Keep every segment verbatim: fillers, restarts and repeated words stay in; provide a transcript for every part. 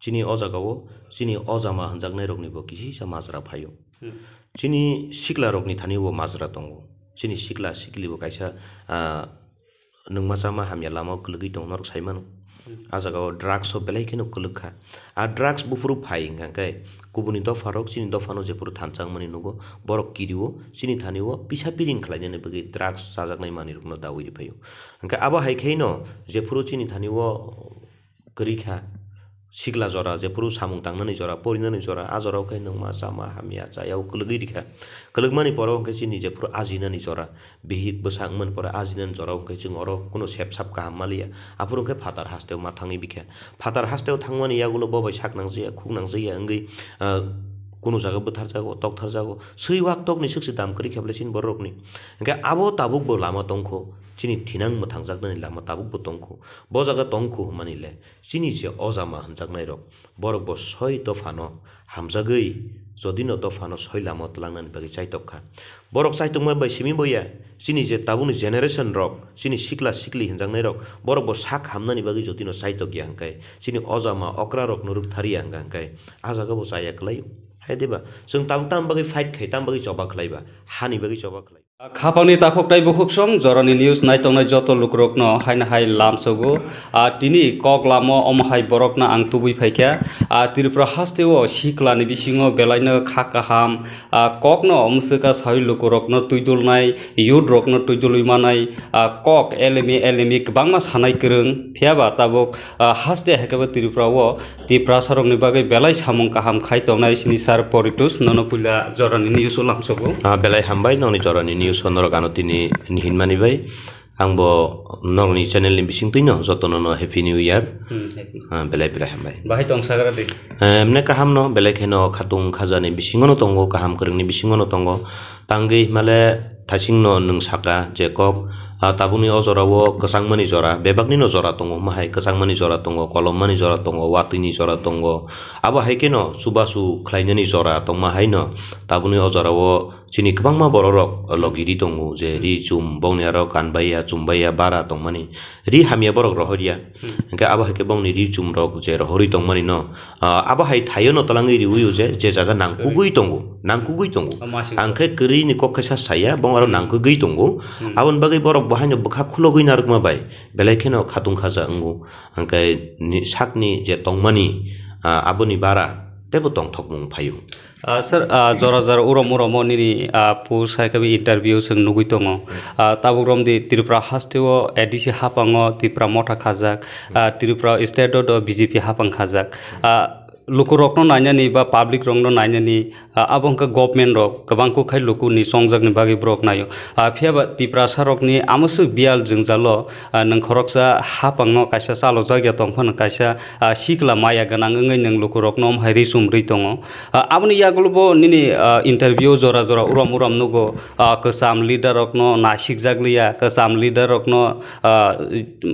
Chini o jagao chini ojama hwnjaknairokni bo kisisa majra phaio. Hmm. Chini siklarokni thani bo majra tongo. Chini sikla sikli bo kaisa, ah, nwngma chama hamya lamao kwlwgwi tongo norok sai mano. Hmm. A jagao drugs o belai kheno kwlwk kha. A drugs buphuru phai hwnkha khe kubuni dopharok chini dophano jephuru thansa wngmani nugo, borok kirio chini thani o pisa piring khlainani bagwi drugs chajaknai manwirokno dawi riphaio. Hwnkhe abo hai khe no jephuru chini thani o kwrwi kha, sikla jora, jephuru samung tangnani jora, porinani jora, a jorao khe nwngma, chama, hamya, chayao kwlwgwi rikha. Kwlwkmani poro hwnkhe chini jephuru ajinani jora, bihik bwsa wngmani pore ajinani jorao hwnkhe chwng oro kuno sepsap kaham maliya. Aphuru hwnkhe phatar hasteo ma thangwi bikha. Phatar hasteo thangmani yagulo bo bai sak nangjakya, khuk nangjakya wngwi, ah, kuno jaga bwtharjago, toktharjago. Swi wak tokni swk se dam kwrwi kha bwle chini bororokni. Hwnkhe abo tabukbo lama tongkho, chini thinang mwthangjaknani lama tabukbo tongkho. Bo jaga tongkho hwnmani le. Chini je ojama hwnjaknairok, borok bo soi dophano hamjagwi, jodino dophano soi lama tlangnani bagwi chaitok kha. Borok chaitokma bai simi boya, chini je tabukni generation rok, chini sikla sikli hwnjaknairok, borok bo sak hamnani bagwi jodino chaitok ya hwnkhe, chini ojama okrarokno rwktharya hwnkha hwnkhe, a jaga bo chaya kwlaio. Hai diba? Chwng tabuk tam bagwi fight khai, tam bagwi choba khlaiba, hani bagwi choba khlai. Khapangni takhuk tei bukhuk song jorani news naitongnai joto lukurokno haino hai lamsogo. Ah, tini kok lamo omo hai borokno ang tubui phaikha. Ah, Tripura hasteo siklani bisingo belaino kha kaham, ah, kokno omswka sawi lukurokno twidulnai, youth rokno twidulwi manai, ah, kok elemi elemi kwbangma sanai kwrwng. Phiyaba tabuk, ah, haste hai khe bo Tripura o Tiprasarokni bagwi belai samung kaham khai tongnai sini sir Poritus, nono puila jorani news o lamsogo. Ah, belai hambai nokni jorani news o norok ano tini nihinmani bai. Ang bo nokni channel ni bisingtwi no jotono no Happy New Year. Hmm, happy. Ah, belai belai hambai. Bahai tong sagra di. Eh, emne kaham no, belai kheno khatung khajani bisingo no tongo, kaham kwrwngni bisingo no tongo. Tangwi himale thasingno nwng saka je kok, ah, tabukni o jorao kwchangmani jora, bebaknino jora tongo, hwnba hai kwchangmani jora tongo, kolommani jora tongo, watwini jora tongo. Abo hai kheno chubachu khlainani jora tongma haino tabukni o jorao chini kwbangma bororok logi ri tongo, je ri chum bongni aro kanbaiya, chumbaiya, bara tongmani. Ri hamya borok rohorya. Hmm. Hwnkhe abo hai khe bongni ri chum rok je rohorwi tongmani no, ah, abo hai thaio no twlangwi riwi o je, je jaga nangkukgwi tongo, nangkukgwi tongo. Omo aswk. Ang khe kwrwi ni kok khe sa saya, bong oro nangkukgwi tongo. Hmm. Aboni bagwi borok bo haino bwkha khulogwi narwkma bai belai kheno khatung khaja wngo. Hwnkhe ni sakni je tongmani, ah, aboni bara teibo tongthokmung phaio. Ah, sir, ah, jora jora urom uromo nini, ah, post hai khe interview chwng nugwi tongo. Ah, tabuk romdi Tripura hasteo A D C hapango Tripura motha khajak, ah, Tripura state o do B J P hapang khajak. Ah, lukurokno nainani ba public rokno nainani, ah, abo wngkha government rok kwbang kuk khai lukuni chongjakni bagwi borok naio. Ah, phiyaba Tiprasa rokni amoswk biyal jwngjalo, ah, nwng khoroksa hapangno kaisa chalojak ya tongphano kaisa, ah, sikla maya gwnang wngwi nwng lukurokno omo hai ri chum rwi tongo. Ah, aboni yagulo bo nini, ah, interview jora jora urom urom nugo, ah, kwcham leader rokno nasikjak liya, kwcham leader rokno, ah,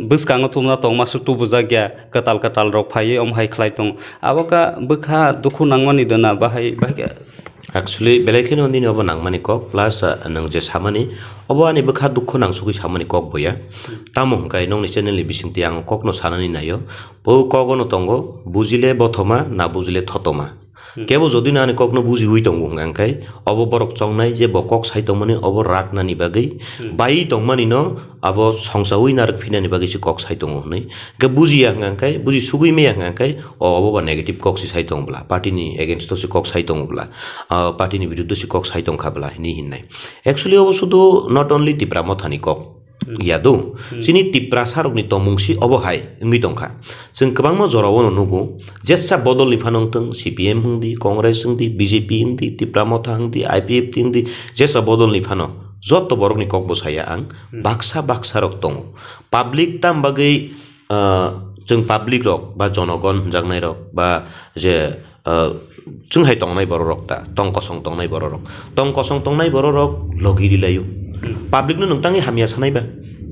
bwskango thumna tongma se tubujak ya, kwtal kwtal rok phaiwi omo hai khlai tongo. Abo kha bwkha dukhu nangmani dona bahai, bahai khe. Actually, belai kheno nini obo nangmani kok, plus, ah, nwng je samani, obo ani bwkha dukhu nangsugwi samani kok boya. Tamo hwnkhe nokni channel ni bisingtwi ang kokno sanani naio. Bo kogono tongo, bujile bothoma, na bujile thotoma. Hmm. Kebo jodi no ani kokno bujiwi tongo hwnka hwnkhe, obo borok chongnai je bo kok sai tongmani, obo rak nani bagwi, hmm, bai tongmani no abo songchawi narwk phinani bagwi se kok sai tongo hwnwi. Hwnkhe bujiya hwnka hwnkhe, buji sugwi maya hwnka hwnkhe, o obo ba negative kok se sai tongo bwla, party ni against o se kok sai tongo bwla, ah, party ni biruddho se kok sai tongkha bwla hinwi hinnai. Actually obo sudu not only Tipra Motha ni kok. Hmm. Ya do. Hmm. Chini Tiprasa rokni tongmung si obo hai wngwi tongkha. Chwng kwbangma jorao no nugo, jesa bodol ni phano wngtong, C P M wngdi, Congress wngdi, B J P wngdi, Tipra Motha wngdi, I P F T wngdi, jesa bodol ni phano joto borok ni kok bo saya ang, hmm, baksa baksa rok tongo. Public tam bagwi, ah, chwng public rok ba jonogon hwnjaknai rok ba je ah, chwng hai tongnai bororok ta, tong kosong tongnai bororok. Tong kosong tongnai bororok logi rilaio. Hmm. Public no nwng tangwi hamya sanai ba?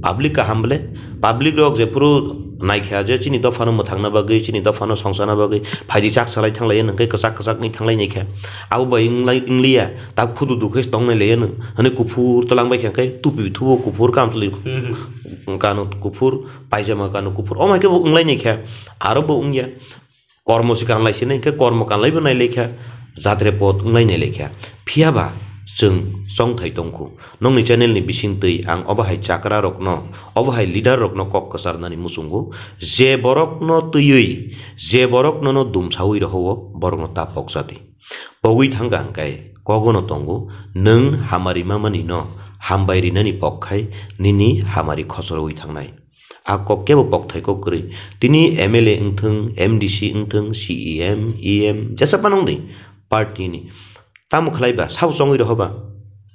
Public kaham bwle? Public rok jephuru naikha je chini dophano mwthangna bagwi, chini dophano songchana bagwi, phaidi chak salai thanglaiya, nwng khe kwchak kwchak wngwi thanglai naikha. Abo bai wnglai, wngliya, tak phudu dukhe tongnai laiya nwng. Hwnwi kuphur twlang bai kha khe tupi thubo kuphur, kamchwlwi, hmm, kanu kuphur, paijama kanu kuphur. Omo hai khe bo wnglai naikha. Aro bo wngya. Kormo se kanlai se nai khe kormo kanlai bo nai lai kha, jatre pod wnglai nai lai kha. Phiya ba chwng chongthai tong khu. Nokni channel ni bising twi ang obo hai chakra rokno, obo hai leader rokno kok kwcharnani muchungo, je borokno twiwi, je borokno no dumsawi roho, borokno ta pok jadi. Pogwi thangkha hwnkhe kogono tongo, nwng hamari mamani no hambai rinani pok khai nini hamari khosorowi thangnai. A kok kebo pokthai kok kwrwi. Tini M L A wngthwng, M D C wngthwng, C E M, E M, jesa phano wngdi party ni. Tamo khlai ba, sabo chongwi roho ba?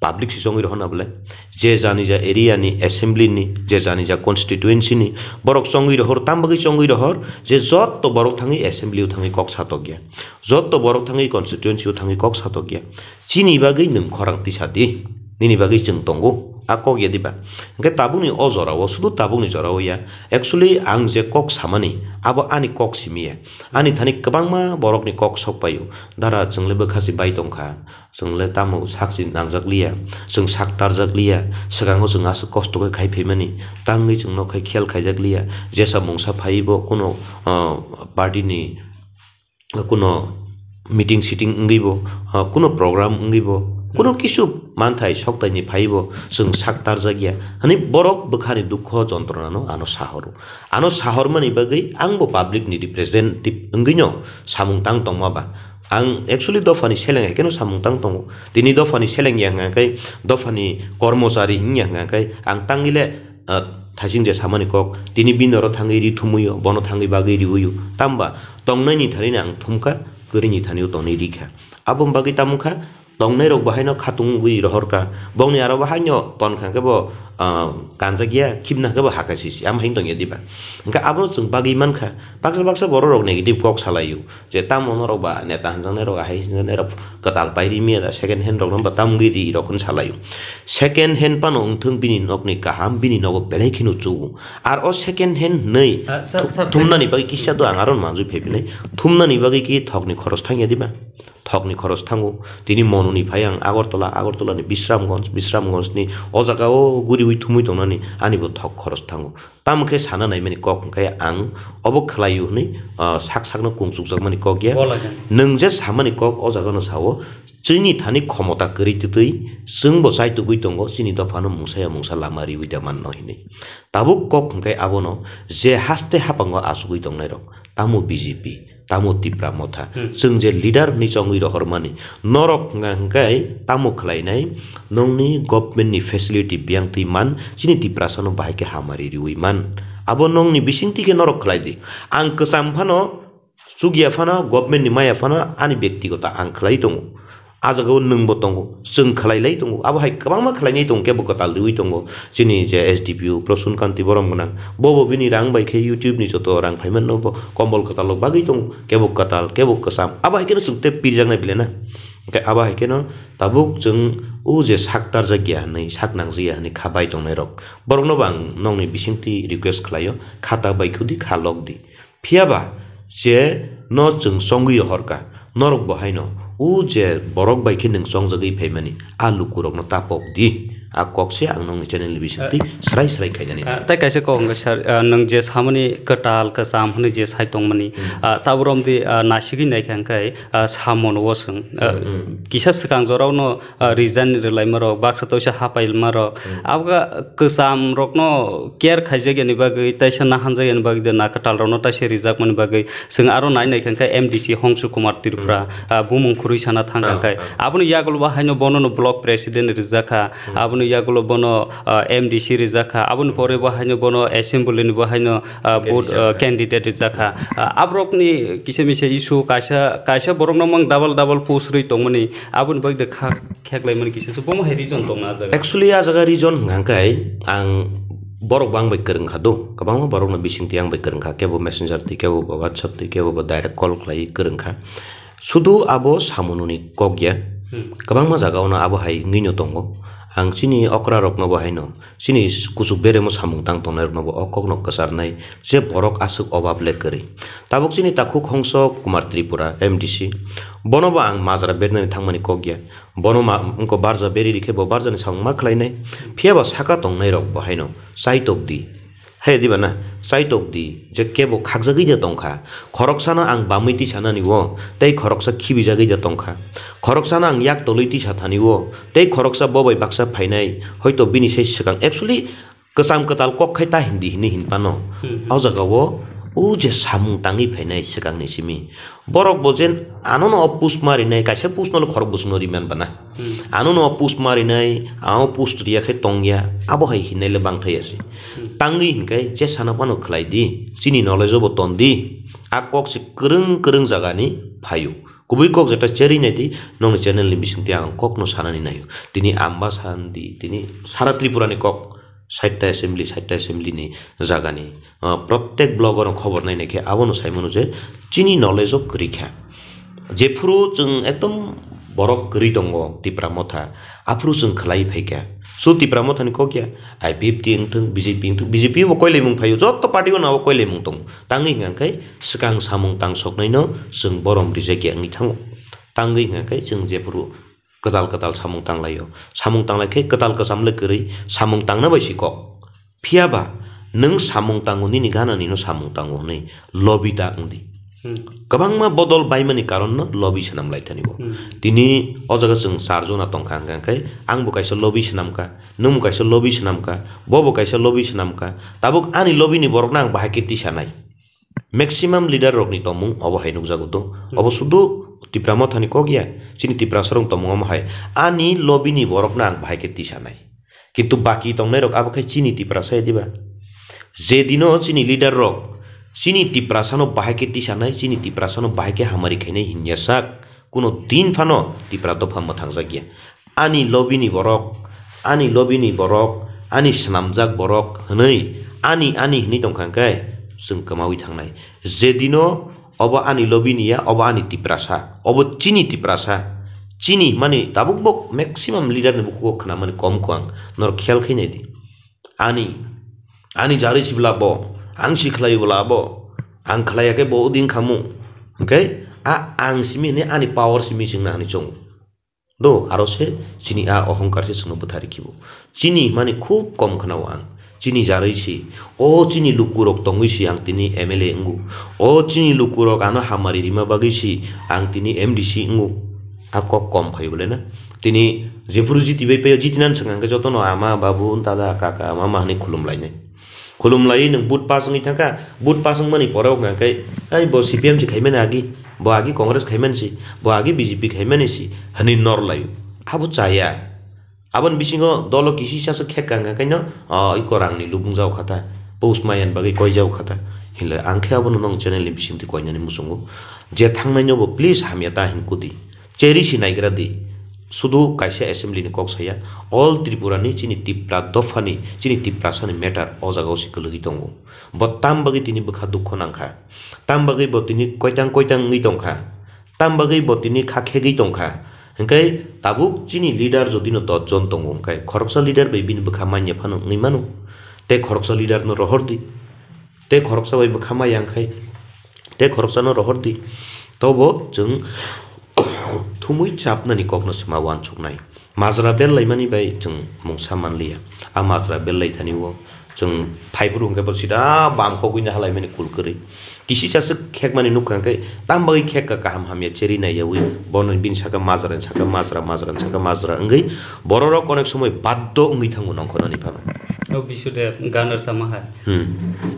Public se chongwi roho na bwle? Je jani ja area ni assembly ni, je jani ja constituency ni borok chongwi rohor, tam bagwi chongwi rohor je jotto borok thangwi assembly o thangwi kok satokya. Jotto borok thangwi constituency o thangwi kok satokya. Chini bagwi nwng khorang tisa di, nini bagwi chwng tongo, a kok ya diba? Hwnkhe tabukni o jorao, sudu tabukni jorao ya. Actually, ang je kok samani, abo ani kok simi ya. Ani thani kwbangma borokni kok sok paio. Dara, chwngle bwkha se bai tongkha, chwngle tamo sak se nangjak liya, chwng sak tarjak liya, swkango chwng aswk kosto khe khai phaimani, tangwi chwng nok khai khel khaijak liya, jesa mungsa phaibo kuno, ah, party ni kuno meeting sitting wngwi bo, ah, kuno program wngwi bo, kuno kisu manthai soktaini phaiwi bo chwng sak tarjak ya hwnwi borok bwkhani dukho jontronano ano sahoro. Ano sahormani bagwi angbo public ni representative wngwino samung tang tongma ba. Ang actually dophani seleng hai kheno samung tang tongo. Tini dophani seleng ya hwnkha khe, dophani kormochari wngya hwnkha khe, ang tangwi le ah, thaising je samani kok, tini bini oro thangwi ri thumwi o, bono thangwi bagwi riwi o. Tamba tongnaini thani no ang thumkha, kwrwini thani o tonwi rikha. Aboni bagwi tamo kha, tongnai rok bo haino khatungwi rohorkha. Bongni aro bo haino tonkha khe bo, ah, kanjakya, khibna khe bo hakaisisi. Amo haino tongya diba? Hwnkhe abono chwng bagwi mankha. Baksa baksa borok rok negative kok salaio. Je tamo norok ba neta hwnjaknai rok, ahai hwnjaknai rok kwtal pai ri manya da, second hand rok no ba tamo wngwi ri rok hwn salaio. Second hand phano wngthwng bini nokni kaham, bini nogo belai kheno chugo. Ar o second hand hwnwi Ah, sir, thu-, sir, thumnani bagwi kisa do ang aro manjui phai phinai. Thumnani bagwi ki thokni khoros thangya diba? Thokni khoros thango. Tini Monuni phai ang Agartala, Agartala ni Bisramganj, Bisramganj ni o jaga o guriwi thumwi tongnani ani bo thok khoros thango. Tamo khe sana naimani kok hwnkhe ang obo khlaio hwnwi, ah, sak sakno kung chukjakmani kok ya. Bola jani. Nwng je samani kok o jagano sao, chini thani khomota kwrwi twtwi chwngbo chaitugwi tongo, chini dophano mungsa ya mungsa lama riwi da manno hwnwi. Tabuk kok hwnkhe abono je haste hapango achugwi tongnairok, tamo B J P, tamo Tipra Motha, Hmm. chwng je leader hwnwi chongwi rohormani, norok hwnka hwnkhe tamo khlainai, nongni government ni facility biyang twi man, chini Tiprasano bahai khe hamari riwi man. Abo nongni bisingtwi khe norok khlai di. Ang kwcham phano chukya phano, government ni maya phano ani byaktigoto ang khlai tongo. A jagao nwngbo tongo, chwng khlai lai tongo, abo hai kwbangma khlainai tongo, kebo kwtal riwi tongo. Chini je S D P O Prasun Kanti Borom Gwnang, bobo bini rang bai khe YouTube ni joto rang phaimano bo kombol kwtalo bagwi tongo, kebo kwtal, kebo kwcham, abo hai kheno chwng tei pirjaknai bile na. Hwnkhe abo hai kheno tabuk chwng o je sak tarjak ya hwnwi, sak nangjak ya hwnwi kha bai tongnai rok, borokno bo ang nokni bisingtwi request khlaio, kha ta bai khudi, kha lok di. Phiya ba je no chwng chongwi rohorkha, norok bo haino o je borok bai khe nwng chongjagwi phaimani, a lukurokno ta pok di. A kok se ang nokni channel ni bisingtwi srai srai khainani. Ah, tei kaisa kok hwnkhe sir, ah, nwng je samani kwtal kwcham hwnwi je sai tongmani, Hmm. ah, tabuk romdi, ah, nasigwi naikha hwnkhe, ah, samono o chwng, ah, Hmm, hmm. kisa swkang jorao no ah, rijani rwlaima rok, baksa toisa hapailma rok. Hmm. Abo khe kwcham rokno care khaijak yani bagwi, taisa nahanjak yani bagwi de, na kwtal rokno taisa rijakmani bagwi. Chwng aro nai nai kha khe M D C Hongsu Kumar Tripura, Hmm. ah, bumung khurui sana thang kha Ah, khe. ah. Aboni yagulo bo haino bono no block president rijak kha, Hmm. aboni yagulo bono, ah, M D C rijak kha, aboni pore bo haino bono assembly ni bo haino, ah, Candidate vote, ah, rijak kha. Candidate rijak kha. Ah, aborokni kisa misa issue kaisa, kaisa borokno mang double double post rwi tongmani, aboni bagwi de kha kheklaimani kisa se bomo hai reason tongna a jaga. Actually, a jaga reason hwnkha khe ang borok bo ang bai kwrwng kha do, kwbangma borokno bisingtwi ang bai kwrwng kha, kebo messenger twi, kebo bo WhatsApp twi, kebo bo direct call khlaiwi kwrwng kha. Sudu abo samununi kok ya. Hmm. Kwbangma jagao no abo hai wngwi no tongo. Ang chini okra rokno bo haino, chini kuchuk beremo samung tang tongnai rokno bo o kokno kwcharnai je borok aswk obab le kwrwi. Tabuk chini takhuk Hongso Kumar Tripura, M D C, bono bo ang majra bernani thangmani kok ya. Bono ma, wngkha barja beri rikhe bo barjani samung ma khlainai. Phiya ba saka tongnai rok bo haino chaitok di. Hai diba na? Chaitok di, je kebo khakjagwi de tongkha. Khoroksano ang bamwi tisanani o, tei khoroksa khibijagwi de tongkha. Khoroksano ang yak tolwi tisa thani o, tei khoroksa bo bai baksa phainai, hoito bini sai swkang. Actually, kwcham kwtal kok khai ta hindi hini hin pano. Hmm. O jaga o, o je samung tangwi phainai swkangni simi. Borok bo jen ano no o post ma rinai, kaisa post no le khorok bwswk no ri man bana. Hmm. Ano no post ma rinai, ano post riya khe tongya, abo hai hinai le bangthai ya se. Hmm. Tangwi hinkhe je sana phano khlai di, chini knowledge o bo ton di. A kok se kwrwng kwrwng jaga ni phaio. Kubui kok jeta cherwi nai di, nokni channel ni bisingtwi ang kok no sanani naio. Tini Ambasa di, tini sara Tripura ni kok, sait ta assembly, sait ta assembly ni jaga ni. Ah, protek blog o khobor nai nai khe abono sai mano je chini knowledge o kwrwi kha. Jephuru chwng ekdom borok kwrwi tongo Tipra Motha, aphuru chwng khlai phai kha. So Tipra Motha ni kok ya, I P F T wng thung, B J P wng thung, B J P bo koilaimung phaio, joto party o nabo koilaimung tongo. Tangwi hwnka khe swkang samung tang soknai no chwng borom rijak ya wngwi thango. Tangwi hwnka khe chwng jephuru kwtal kwtal samung tanglaio. Samung tanglai khe kwtal kwcham le kwrwi, samung tangna bai si kok. Phiya ba nwng samung tango, nini gana nino samung tango hwnwi lobby ta wng di. Hmm. Kwbangma bodol baimani karon no lobby swnam lai thani bo. Hmm. Tini o jaga chwng char jona tongkha hwnka khe ang bo kaisa lobby swnam kha, nwng bo kaisa lobby swnam kha, bo bo kaisa lobby swnam kha. Tabuk ani lobby ni borok no ang bahai khe tisa nai. Maximum leader rokni tongmung obo hai nukjago to. Hmm. Obo sudu Tipra Mothani kok ya, chini Tiprasa rok tongmung omo hai. Ani lobby ni borok no ang bahai khe tisa nai. Kintu baki tongnai rok abo khai chini Tiprasa ya diba? Je dino chini leader rok chini Tiprasa no bahai khe tisa nai, chini Tiprasa no bahai khe hamari khainai hinya sak, kuno din phano Tipra dopha mwthangjakya. Ani lobby ni borok, ani lobby ni borok, ani swnamjak borok hwnwi ani, ani hwnwi tongkha hwnkhe chwng kwmawi thangnai. Je dino obo ani lobby ni ya, obo ani Tiprasa, obo chini Tiprasa. Chini hwnmani tabuk bo maximum leader ni bukhugo khwnamani kom kho ang, norok khiyal khai nai di. Ani, ani jarwi si bwla bo, ang si khlai bwla bo, ang khlai ya khe bo udin khamu. Hwnkhe a ang simi hwnwi ani power simi chwngna hwnwi chongo. Do, aro se chini a ohongkar se chwngno bwthari khibo. Chini hwnmani khub kom khwnao ang. Chini jarwi si, o chini lukurok tongwi si ang tini M L A wngo. O chini lukurok ano hamari rima bagwi si ang tini M D C wngo. A kok kom phai bole na. Tini jephuru jiti bai paio, jiti nan swkang khe jotono ama, babu, dada, kaka, mama hwnwi khulum lainai. Khulum laiwi nwng vote pass wngwi thangkha, vote pass wngmani pore wngkha khe, "Ai, bo C P M se khaimani agi, bo agi Congress khaimani si, bo agi B J P khaimani si," hwnwi nor laio. Abo chaya. Aboni bisingo dolo kisisa se khek kha wngkha khe no, "O, iko rangni lubung jao kha ta, post maiyan bagwi koi jao kha ta." Hinle ang khe abono nong channel ni bisingtwi koinani muchungo. Je thangnai no bo please hamya ta hin kudi. Cheri si naigra di, sudu kaisa assembly ni kok saya, all Tripura ni chini Tipra dopha ni, chini Tiprasa ni matter o jaga o se kwlwgwi tongo. Bo tam bagwi tini bwkha dukho nangkha, tam bagwi bo tini koitang koitang wngwi tongkha, tam bagwi bo tini kha khegwi tongkha. Hwnkhe tabuk chini leader jodi no dos jon tongo, hwnkhe khoroksa leader bai bini bwkha manya phano wngwi mano, tei khoroksa leader no rohor di, tei khoroksa bai bwkha maya wngkhai. Tei khoroksano rohor di. Tobo chwng thumwi chapnani kokno se ma uansuknai. Majra bel laimani bai chwng mungsa manliya. A majra bel lai thani o chwng phaiphuru hwnkhe bo sida bam khogwino halaimani kul kwrwi. Kisisa swk khekmani nukha hwnkhe, tam bagwi khekka kaham hamya cheri naiyawi, bono bini saka majra, saka majra, majra, saka majra wngwi bororok onek somoi baddo wngwi thango nongkhornani phano. O Bisudev, gan rwchapma hai. Hmm.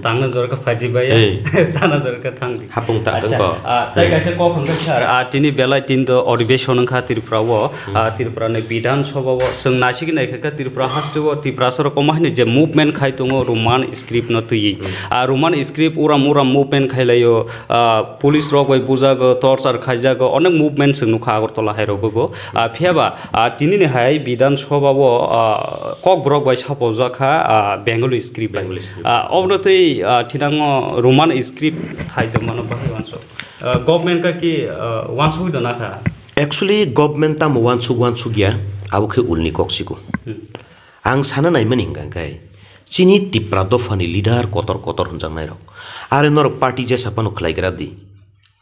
Tangna jorka phaidi baya, Hey. Sana jorka thangdi. Hapung ta Acha, tangko. Ah, tai Hey. Kaisa kok hwnkha sir, ah, tini belai tin do odibeshon wngkha Tripura o, Hmm. Ah, Tripura ni Bidhan Sabha o, chwng naisik naikha khe Tripura haste o, Tiprasa rok omo haino je movement khai tongo Roman script no twiwi. Hmm. Ah, Roman script uram uram movement khai laio, ah, police rok bai bujago, torture khaijago, onek movement chwng nukha Agartala hai rogo. Ah, phiya ba, ah, tini ni hai Bidhan Sabha o, ah, kokborok bai sapojak kha, ah, Bengali script bai. Bengali script. Ah, obno tei, ah, thinango Roman script khai tongmano bahai uansuk. Ah, government ka ki, ah, uansugwi dona kha? Actually, government tamo uansuk uansuk ya, abo khe ulni kok siko. Hmm. Ang sana naimani hwnkha khe, chini Tipra dophani leader kotor kotor hwnjaknai rok. Are norok party jesa phano khlaigra di.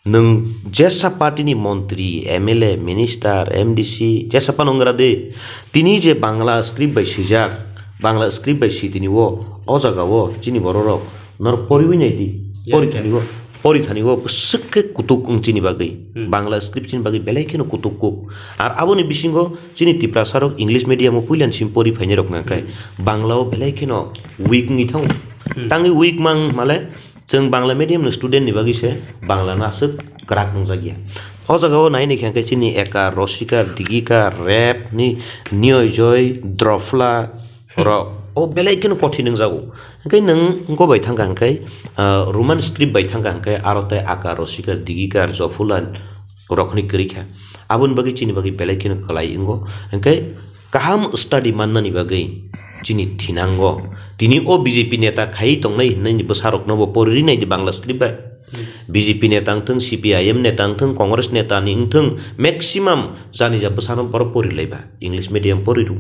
Nwng jesa party ni montri, M L A, minister, M D C, jesa phano wng gra de. Tini je Bangla script bai swijak, Bangla script bai si tini o, O jaga o chini borok rok norok poriwi nai di. Ya, pori ya. Thani o, pori thani o bwswk khe kutuk wng chini bagwi. Hmm. Bangla script chini bagwi belai kheno kutuk kuk. Ar aboni bisingo chini Tiprasa rok English medium o puila ni simi pori phainai rok nang khe Hmm. Bangla o belai kheno weak wngwi thango. Hmm. Tangwi weak mang male chwng Bangla medium ni student ni bagwi se Bangla no aswk kwrak wngjak ya. O jaga o nai ni khe hwnkhe chini Ekar, Rosikar, Digikar, Rep, ni, Niyojoy, Drofla, rok o belai kheno kothin wngjago. Hwnkhe nwng wngko bai thangkha hwnkhe, ah, Roman script bai thangkha hwnkhe aro tei Akar, Rosikar, Digikar, Jofulan rokni kwrwi kha. Aboni bagwi chini bagwi belai kheno kwlai wngo. Hwnkhe kaham study mannani bagwi chini thinango. Tini o B J P neta khai tongnai hwnwi bwsarokno bo pori rinai di Bangla script bai. Hmm. B J P neta wngthwng, C P I M neta wngthwng, Congress neta ni wngthwng, maximum jani ja bwsano borok pori laiba. English medium pori rw.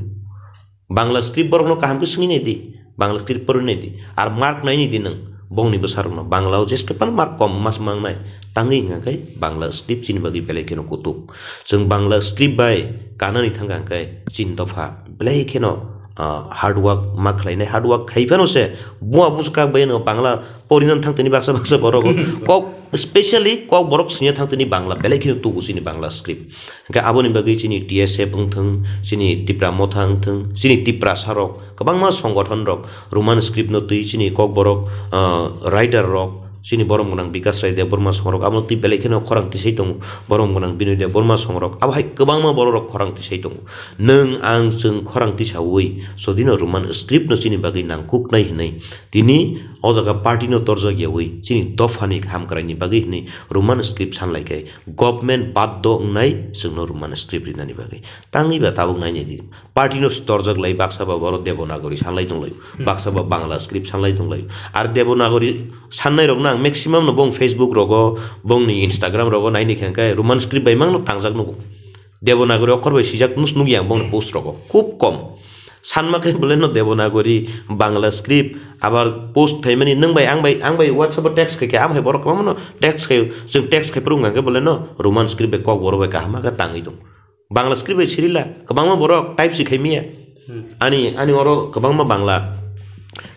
Bangla script borokno kaham khe swngwi nai di, Bangla script porwi nai di, ar mark nai ni di nwng bongni bwsarokno, Bangla o jeske phano mark kom mas mangnai, tangwi hwnka khe Bangla script chini bagwi belai kheno kutuk. Chwng Bangla script bai kanani thangkha hwnkhe chini dopha belai kheno, ah, hard work ma khlainai, hard work khai phano se buma busu kak bai no Bangla Porinani thang tini baksa baksa borok kok, specially kok borok swinya thang tini Bangla belai kheno tubu chini Bangla script. Hwnkhe aboni bagwi chini T S F wngthwng, chini Tipra Motha wngthwng, chini Tiprasa rok kwbangma songothon rok Roman script no twi chini kok borok, ah, writer rok chini borom gwnang Bikas Rai Debbarma songrok abo twi belai kheno khorang tisai tongo, borom gwnang Binoy Debbarma songrok abo hai kwbangma borok rok khorang tisai tongo. Nwng ang chwng khorang tisawi jodi no Roman script no chini bagwi nangkuknai hwnwi Tini o jaga party no torjak yawi chini dopha ni hamkrai ni bagwi hwnwi Roman script sanlai khe government baddo wngnai chwngno Roman script rinani bagwi. Tangwi ba tabuk nainai di. Party no torjak lai baksa ba borok Devanagari sanlai tonglai. Hmm. Baksa ba Bangla script sanlai tonglai. Ar Devanagari sannai rok nang maximum no bong Facebook rogo, bongni Instagram rogo naini khe hwnkhe Roman script bai mangno tangjak nugo. Devanagari okhor bai swijak nus nukya ang bongni post rogo. Khub kom. Sanma khe bole no Devanagari, Bangla script, abar post khaimani nwng bai ang bai, ang bai WhatsApp o text khai khe, abo hai borok kwbangma no text khai, chwng text khai phuru wngkha khe bole no Roman script bai kok borok bai kaham khe tangwi tong. Bangla script bai sirila, kwbangma borok type si khai miya. Hmm. Ani, ani oro kwbangma Bangla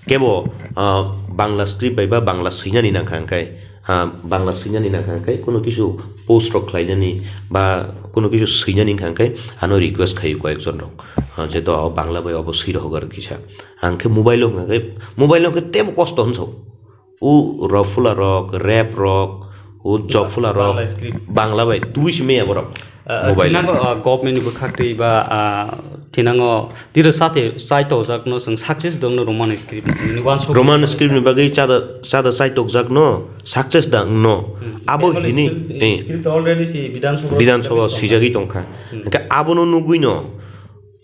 kebo, ah, Bangla script bai ba Bangla swinani nangkha hwnkhe, ah, Bangla swinani nangkha hwnkhe, kuno kisu post rok khlainani ba kuno kisu swinani wngkha hwnkhe, ano request khaio koyekjon rok, ah, je do Bangla bai obo swi rohor kisa. Ang khe mobile o hwnkha khe, mobile o hwnkhe tebo kosto hwnso. O Rofula rok, Rep rok, o Jofula rok, Bangla script. Bangla bai twi si meya borok. Ah, mobile. Thinango, ah, government ni bwkhak twi ba, ah, thinango tiro sate chai tojak no chwng success dong no Roman script ni wansuk Roman script ni bagwi chada, chada chai tokjak no success da wng no. Hmm. Abo Bangla hini, script, eh, script already si Bidhan Sabha Bidhan Sabha swijagwi swijagwi tongkha. Hmm. Hwnkhe abono nugwi no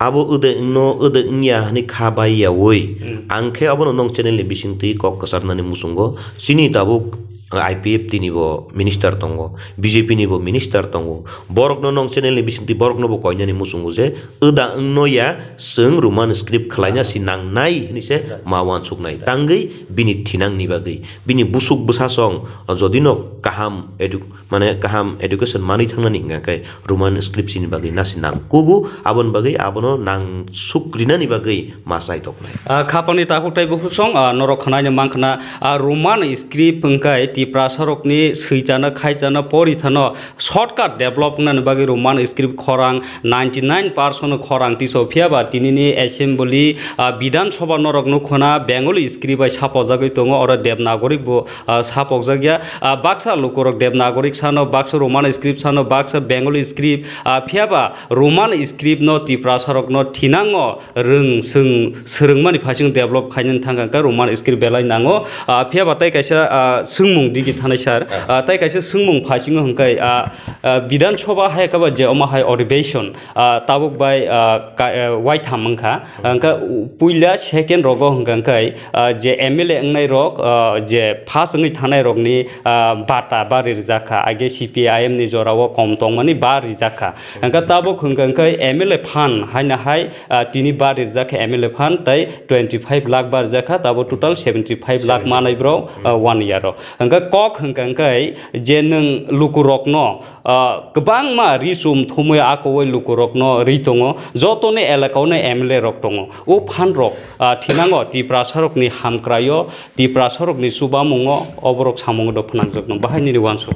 Abo wdw wngno, wdw wngya hwnwi kha bai yaui. Hmm. Ang khe abono nong channel ni bisingtwi kok kwcharnani muchungo. Chini tabuk I P F T ni bo minister tongo, B J P ni bo minister tongo. Borokno nong channel ni bisingtwi borokno bo koinani muchungo je wda wngno ya, chwng Roman script khwlaina si nangnai hwnwi se ma wansuknai. Tangwi bini thinangni bagwi, bini busuk bwsasong jodi no kaham edu-, mane kaham education manwi thangnani hwnka khe Roman script chini bagwi nasi nangkugo, aboni bagwi abono nangsuk rinani bagwi ma chai toknai. Ah, khapangni takhuk tei bukhuk song, ah, norok khwnaino mankha na, ah, Roman script hwnkhe Tiprasa rokni swichano, khaijano, porithano shortcut develop wngnani bagwi Roman script khorang ninety nine percent khorang tiso, phiya ba tinini assembly, ah, Bidhan Sabha norok nukho na Bengali script bai sapojagwi tongo, oro Devanagari bo ah, sapokjak ya. Ah, baksa lukurok Devanagari sano, baksa Roman script sano, baksa Bengali script, ah, phiya ba Roman script no Tiprasa rok no thinango rwng swng swrwngmani phaising develop khainani thangkha khe Roman script belai nango. Ah, phiya ba tai kaisa, ah, swngmung digi thanai sir. Ah. Ah, tai kaisa swngmung phaisingo hwnkhe, ah, ah, Bidhan Sabha hai khe ba je omo hai adhibeshon, ah, tabuk bai, ah, ka-, ah, waitham wngkha. Hwnkhe puila second rogo hwnkha khe, ah, je M L A wngnai rok, ah, je first wngwi thanai rokni, ah, bata ba rijak kha, age C P I M ni jora o kom tongmani ba rijak kha. Hwnkhe tabuk hwnkha khe M L A fund haino hai, ah, tini ba rijak kha M L A fund tei twenty five lakh ba rijak kha, tabuk total seventy five lakh manai borok, ah, one year o. Hwnkhe Kok hwnkha hwnkhe je nwng lukurokno, ah, kwbangma ri chum thumwi akowai lukurokno ri tongo, jotoni elakao no M L A rok tongo. O phan rok, ah, thinango Tiprasa rokni hamkraio, Tiprasa rokni chubamungo, oborok samungo do phnangjakno bahai nini uansuk.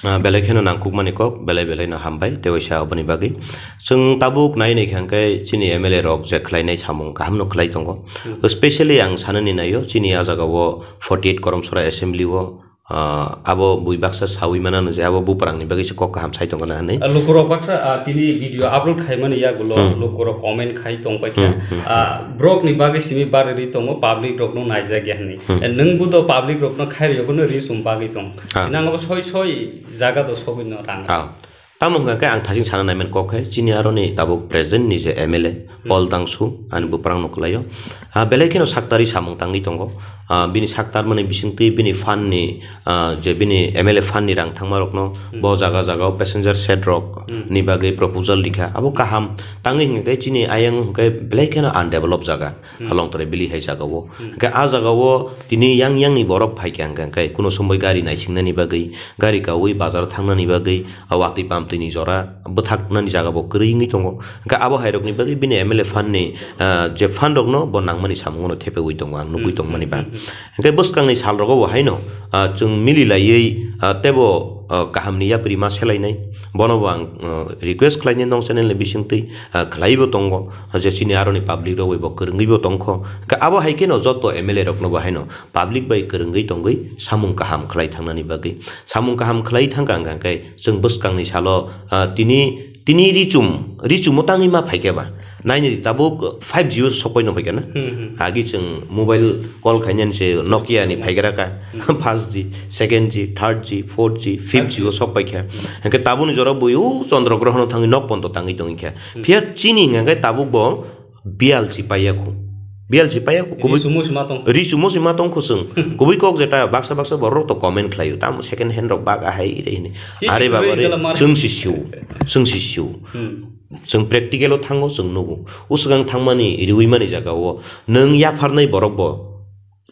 Ah, belai kheno nangkukmani kok, belai belai no hambai, tei waisa aboni bagwi. Chwng tabuk nai nai kha hwnkhe chini M L A rok je khlainai samung kaham no khlai tongo. Hmm. Specially ang sanani naio, chini a jagao forty eight Koromsora Assembly o, ah, abo bui baksa saui manano je abo buprang ni bagwi se kok kaham sai tongkha na hinwi. Ah, lukurok baksa, ah, tini video upload khaimani yagulo Hmm. lukurok comment khai tongpai kha. Hmm, hmm, Ah, borok ni bagwi simi barwi tongo, public rok no naijak ya hinwi. Hmm. Eh, nwng bo do public rok no khairwi no ri sum bagwi tong. Ah. Nang abo soi soi jaga do sogwi no rang. Ah. Tamo hwnkha khe ang thasing sana naiman kok khe chini aroni tabuk present ni je M L A Hmm. Paul Dangsu ani buprang no kwlaio. Ah, belai kheno saktari samung tangwi tongo. Ah, bini saktar mani bisingtwi bini fund ni, ah, je bini M L A fund ni rang thangma rokno Hmm. bo jaga jaga o passenger shed rok Hmm. ni bagwi proposal rikha. Abo kaham tangwi hwnkhe chini ayang hwnkhe belai kheno undeveloped jaga. Hmm. Halong tore bili hai jaga o. Hmm. Hwnkhe a jaga o tini yang yang ni borok phaikha hwnkhe, hwnkhe kuno somoi gari naisingnani bagwi, gari kaui bazar thangnani bagwi, a watwi pamtwi ni jora bwthaknani jaga bo kwrwi wngwi tongo. Hwnkhe abo hai rokni bagwi bini M L A fund ni, ah, je fund rokno bo nangmani samungo no thepeui tongo, ang nugui Hmm, tongmani hmm, ba. hmm, hmm. Hwnkhe bwskangni sal rogo bo haino, ah, chwng mili laiwi, ah, tebo, ah, kaham ni yapri ma selainai. Bono bo ang, ah, request khlainai nong channel ni bisingtwi, ah, khlaiwi bo tongo. Je chini aroni public rok bai bo kwrwngwi bo tongkho. Hwnkhe abo hai kheno joto M L A rokno bo haino public bai kwrwngwi tongwi samung kaham khlai thangnani bagwi. Samung kaham khlai thangkha hwnkha khe chwng bwskangni salo, ah, tini, tini richum, richumo tangwi ma phaikha ba. Naini tabuk five G o sokpai no phaikha na. Hmm, hmm. Agi chwng mobile call khainani se Nokia ni phaigra ka. Hmm. First G, second G, third G, four G, fifth G o sokpai kha. Hmm. Hwnkhe tabukni jora bui o Chandra Grohono thangwi nok pondo tangwi tongwi kha. Hmm. Phiya chini hwnkha khe tabuk bo biyal si paiya khu. Biyal si paiya khu, kubui Richumo si ma tong. Richumo si ma tong khu chwng. Kubui kok jeta baksa baksa borok to comment khlaio. Tamo second hand rok bak ahai re hini. Chi si Are baba kwrwi re, gala mar. Chwng si siu. Chwng si siu. Hmm. Chwng practical o thango, chwng nugo. O swkang thangmani, riwi mani jaga o nwng yapharnai borok bo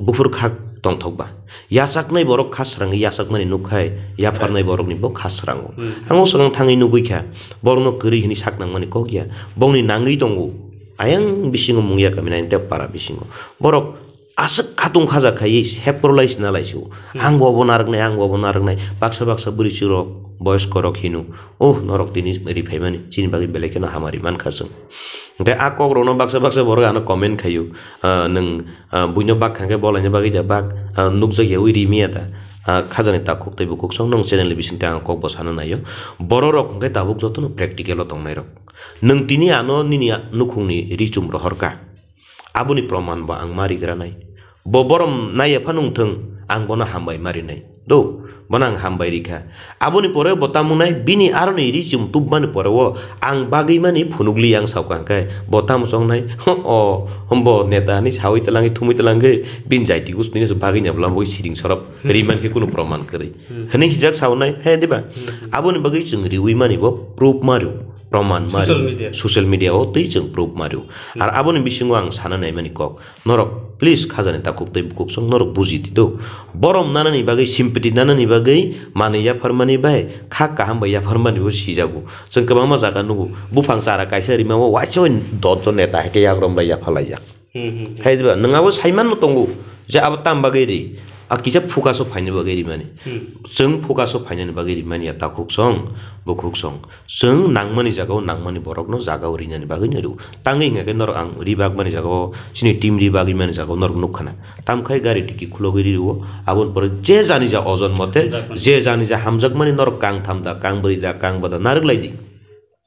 buphur kha tongthok ba. Yachaknai borok kha srangwi yachakmani nukkhai, yapharnai borokni bo kha srango. Hmm. Ang o swkang thangwi nugwi kha, borokno kwrwi hwnwi sak nangmani kok ya. Bongni nangwi tongo, ayang bisingo mungya kami nine te para bisingo. Borok aswk khatung khaja khaiwi hepro lai sina lai sio. Hmm. Ang bo bo narwknai, ang bo bo narwknai. Baksa baksa bwrwi chwrok, boyoskorok hino, "Oh, norok tini ri phaimani, chini bagwi belai kheno hamari mankha chwng." Hwnkhe a kokrokno baksa baksa borok ano comment khaio, ah, nwng, ah, buino bak kha khe bolaina bagwi da bak, ah, nukjak yaui ri manya da, ah, khajani takhuk tei bukhuk song nwng channel ni bisingtwi ang kok bo sana naio. Bororok hwnkhe tabuk jotono practical o tongnairok. Nwng tini ano nini a-, nukhungni richum rohorkha. Aboni proman bo ang ma rigranai. Bo borom naiya phano wngthung, ang bono hambai ma rinai. Do, bono ang hambai rikha. Aboni pore bo tamo wngnai, bini aroni ri chum tubmani pore o ang bagwi mani phunukli ang saukha hwnkhe, bo tamo chongnai, o, bo neta hinwi saui twlangwi thumui twlangwi, bini jaiti gustini se bagwi na bwlam boi siring sorop ri mankhe kunu proman kwrwi. Hmm. Hwnwi hijak saunai, he diba? Hmm. Aboni bagwi chwng riui mani bo proof ma rw, proman ma rw. Social media. Social media o twi chwng proof ma rw. Hmm. Ar aboni bisingo ang sana naimani kok. Norok, please, khajani takhuk tei bukhuk song norok buji di do. Borom nanani bagwi, sympathy nanani bagwi, manwi yapharmani bai, kha kaham bai yapharmani bo sijago. Chwng kwbangma jaga nugo. Buphang chara kaisa rima o waisa dot jon neta hai khe yakrom bai yaphalaijak. Hmm, hmm, hmm. Hai diba, nwng abo saimanno tongo je abo tam bagwi ri. A kisa focus o phaina bagwi rimani. Hmm. Chwng focus o phainani bagwi rimani ya takhuk song, bukhuk song. Chwng nangmani jagao nangmani borokno jagao rinani bagwi no rw. Tangwi hwnkha khe norok ang ri bakmani jagao chini team ri bagwi mani jagao norok nukha na. Tamkhai gari tiki khulogwi ri rwo. Aboni pore je jani ja ojon mote, hamjakmani, je jani ja hamjakmani norok kang tham da, kang bwrwi da, kang ba da narwk lai di.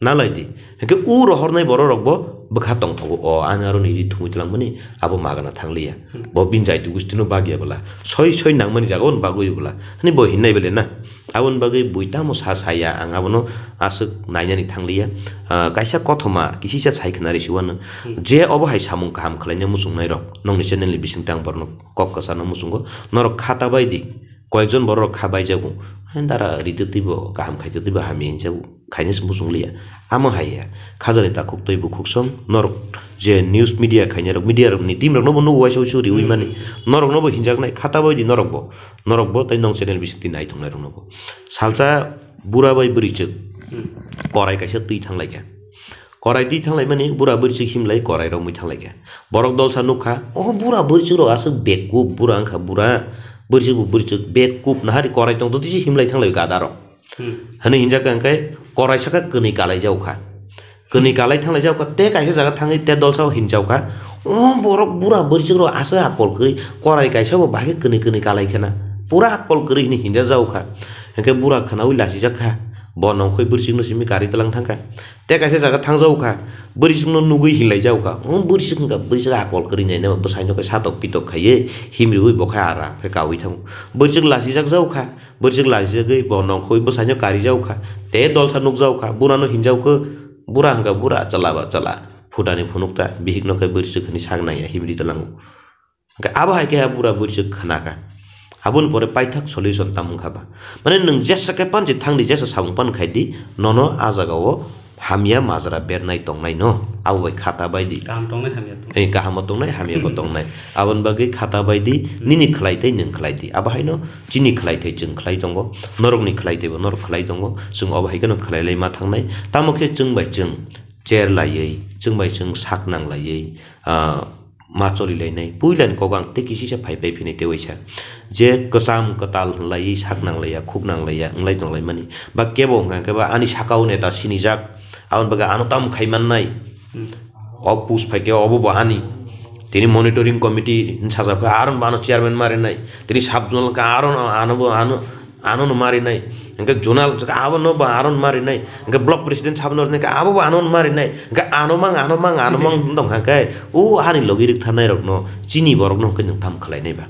Nalai di. Hwnkhe u rohornai bororok bo bwkha tongthogo, "O, ani aro nini thumui twlangmani abo magana thangliya. Hmm. Bo bini jaiti gustino bagya bwla. Soi soi nangmani jagao no bagwi bwla." Hani bo hinnai bele na. Aboni bagwi bui tamo sa saya, ang abono aswk nainani thangliya. Ah, kaisa kothoma kisisa sai khna risi uanw. Hmm. Je obo hai samung kaham khwlaina muchungnairok, nokni channel ni bisingtwi ang borokno kok kwchano muchungo. Norok kha ta bai di. Koyekjon borok kha baijago, "Hai dara ritwtwi bo kaham khaitwtwi bo hamya hinjago, khainai se muchung liya." Amo hai ya, khajani takhuk twi bukhuk song norok je news media khainai rok, media rok ni team rok no bo nugo waisa waisa riwi mani, norok no bo hinjaknai khata bai di norok bo, norok bo tei nong channel bising twi nai tongnai rok no bo. Salsa bura bai bwrwi chwk korai kaisa twi thanglaikha. Korai twi thanglaimani bura bwrwichwk himlai korai romwi thanglaikha. Borok dolsa nukha, "O bura bwrwichwk rok aswk bekup bura wngkha bura, bwrwichwk bo bwrwichwk bekup nahari korai tongtwtwi se himlai thanglai gada rok." Hwnwi hinjakha hwnkhe korai saka kwnwi kalai jaokha. Kwnwi kalai thanglai jaokha tei kaisa jaga thangwi tei dolsa o hinjaokha, "O borok bura bwrwichwk rok aswk akol kwrwi, korai kaisa bo bahai khe kwnwi kwnwi kalai khena, pura akol kwrwi," hwnwi hinja jaokha. Hwnkhe bura khwnaui lachijak kha, bo nongkhoi bwrwichwkno simi kari tlang thangkha. Tei kaisa jaga thangjago kha, bwrwichwkno nugwi hinlai jago kha. Wng bwrwichwk wngkha, bwrwichwk akol kwrwi nainai, bwsaino khe satok pitok khaiwi himriui bo khe ara khe kaui thango. Bwrwichwk lachijak jago kha, bwrwichwk lachijagwi bo nongkhoi bwsaino kari jago kha. Tei dolsa nuk jago kha, burano hinjago khe, bura wngkha bura, chwla ba chwla, phutani phunukta, bihikno khe bwrwichwk hwnwi sak naiya himri tlango. Hwnkhe abo hai khe bura bwrwichwk khna kha. Aboni pore paithak solution tamo wngkha ba? Mane nwng jesa khe panchi thang di, jesa samung pan khai di, nono a jaga o hamya majra bernai tongnai no. Abo bai khata bai di. Kaham tongnai, hamya tongnai. Eh, kaham bo tongnai, hamya bo tongnai. Aboni bagwi khata bai di, nini khlai tei nwng khlai di. Abo haino chini khlai thai chwng khlai tongo, norokni khlai thai bo norok khlai tongo. Chwng abo hai kheno khlai lai ma thangnai. Tamo khe chwng bai chwng cher laiwi, chwng bai chwng sak nang laiwi, ah, ma choli lainai. Puilani kok ang tei kisisa phai pai phini tei waisa. Je kwcham kwtal hwnlaiwi sak nang laiya, khuk nang laiya, wnglai tong laimani. Ba kebo hwnkha khe ba ani saka o neta sinijak, aboni bagwi ano tamo khai mannai. O post phai khe obo bo ani. Tini monitoring committee sajak khe aro bo ano chairman ma rinai. Tini sub zonal khe aro ano bo ano ano no marinai, hingke zonal abono ba aron marinai, hingke block president sabono rinai, abobo ano marinai, hingke ano mang, ano mang, ano mang wng tongkha khe, o ani logi rwktharnai rokno, chini borokno hingke nwng tamo khlainai ba?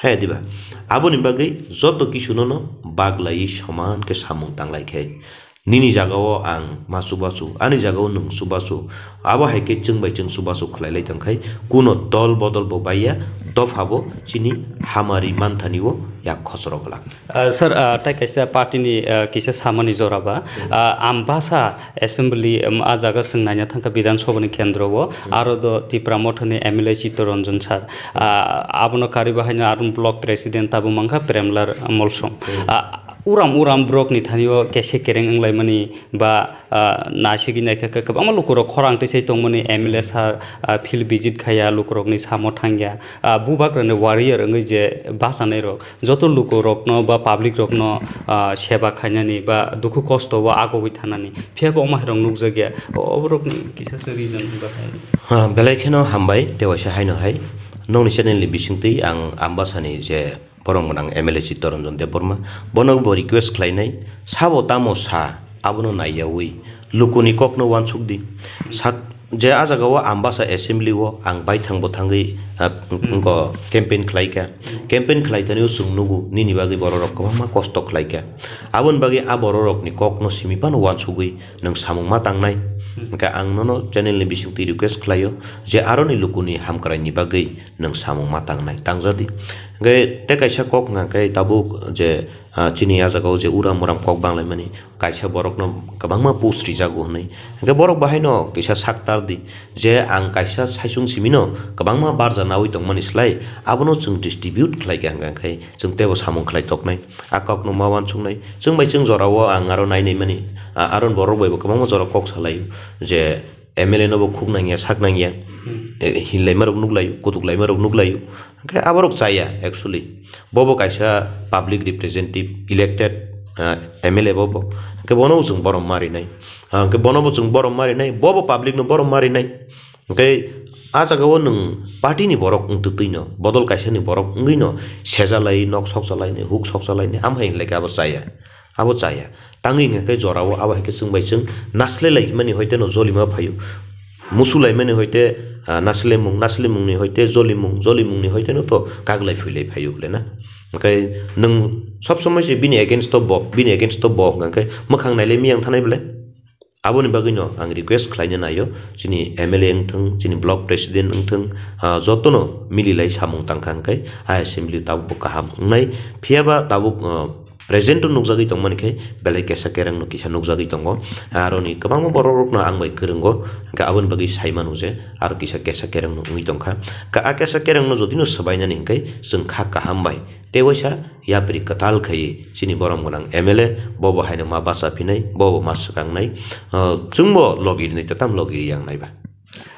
He diba? Aboni bagwi joto kisuno no baglaiwi soman khe samung tanglai khe, nini jagao ang ma chubachu, ani jagao nwng chubachu, Abo hai khe chwng bai chwng chubachu khlai lai tong khai, kuno dol bodol bo bai ya, dopha bo chini hamari manthani o yak khosoro glak. Ah, sir, ah, tai kaisa party ni, ah, kisa samani jora ba, ah, Ambasa assembly, um, ah jaga chwng naina thangkha Bidhan Sabha ni kendro o, aro do Tipra Motha ni M L A Chittaranjan sir, ah, abono karwi bo haino arun block president tabuk mankha Premlal Molsom. Ah, uram uram borok ni thani o kese kereng wng lai mani ba, ah, nasigwi naikha khe kwbangma lukurok khorang twi sai tongmani M L A sir, ah, field visit khaiya, lukurokni samo thangya. Ah, bubagrani warrior wngwi je bachanairok, joto lukurokno ba public rokno, ah, seba khainani ba dukhu kosto o agogwi thanani, phiya bo omo hairok nukjakya. O-, oborokni kisa se reason wngkha hai. Ha, belai kheno hambai, tei waisa haino hai. Nokni channel ni bisingtwi ang Ambasani je Borom gwnang M L A Chittaranjan Debbarma, bono bo request khlainai, sabo tamo sa, abono naiyaui, lukuni kokno uansuk di. Sat-, je a jaga o Ambasa assembly o ang baithang bo thangwi, ah, ngo campaign khlaikha. Campaign khlai thani o chwng nugo, nini bagwi bororok kwbangma kosto khlaikha. Aboni bagwi a bororokni kokno simi phano uansugwi nwng samung ma tangnai. Hwnkhe ang nono channel ni bisingtwi request khlaio je aroni lukuni hamkraini bagwi nwng samung ma tangnai, tangjadi. Hwnkhe tei kaisa kok hwnkha khe tabuk je, ah, chini a jaga o je uram uram kok banglaimani, kaisa borokno kwbangma post rijago hwnwi. Hwnkhe borok bahaino kisa sak tar di je ang kaisa saichung simino kwbangma barja naui tongmani slai abono chwng distribute khlai kha hwnkha khe chwng teibo samung khlai toknai. A kokno ma uansuknai. Chwng bai chwng jorao ang aro nai naimani, ah, aron borok bai bo kwbangma jora kok salaio je M L A no bo khuk nangya, sak nangya, eh, hinlaima rok nuklaio, kutuklaima rok nuklaio. Hwnkhe aborok chaya, actually. Bobo kaisa public representative, elected, ah, M L A bobo. Hwnkhe bono chwng borom marinai. Ah, hwnkhe bono bo chwng borom marinai, bobo public no borom marinai. Hwnkhe a jaga o nwng party ni borok wng twtwi no, bodol kaisa ni borok wngwi no, sejalai, nok sokjalai, huk sokjalai, amhai hinlai khe abo chaya. Abo chaya. Tangwi hwnkha khe jorao abo hai khe chwng bai chwng naslai lai mani hoite no jolima phaio. Musu lai mani hoite, ah, naslemung, naslemung ni hoite jolimung, jolimung ni hoite no to kaglai philai phaio bole na. Hwnkhe nwng sob somoi se bini against o bo, bini against o bo hwnkha khe mwkhang nailai miyang thanai bole. Aboni bagwino ang request khlaina naio, chini M L A wngthwng, chini block president wngthwng, ah, jotono mililai samung tangkha hwnkhe a assembly tabukbo kaham wngnai. Phiyaba tabuk, ah, present o nukjagwi tongmani khe belai kesa kerengno kisa nukjagwi tongo. Aroni kwbangma borok rokno ang bai kwrwngo, hwnkhe aboni bagwi sai mano je aro kisa kesa kerengno wngwi tongkha. Ka-, a kesa kerengno jodino swbainani hwnkhe chwng kha kaham bai tei waisa yapri kwtal khaiwi chini borom gwnang M L A bobo haino ma bacha phinai, bobo ma swkangnai, ah, chwngbo logi rinai tatam logi riyang naiba.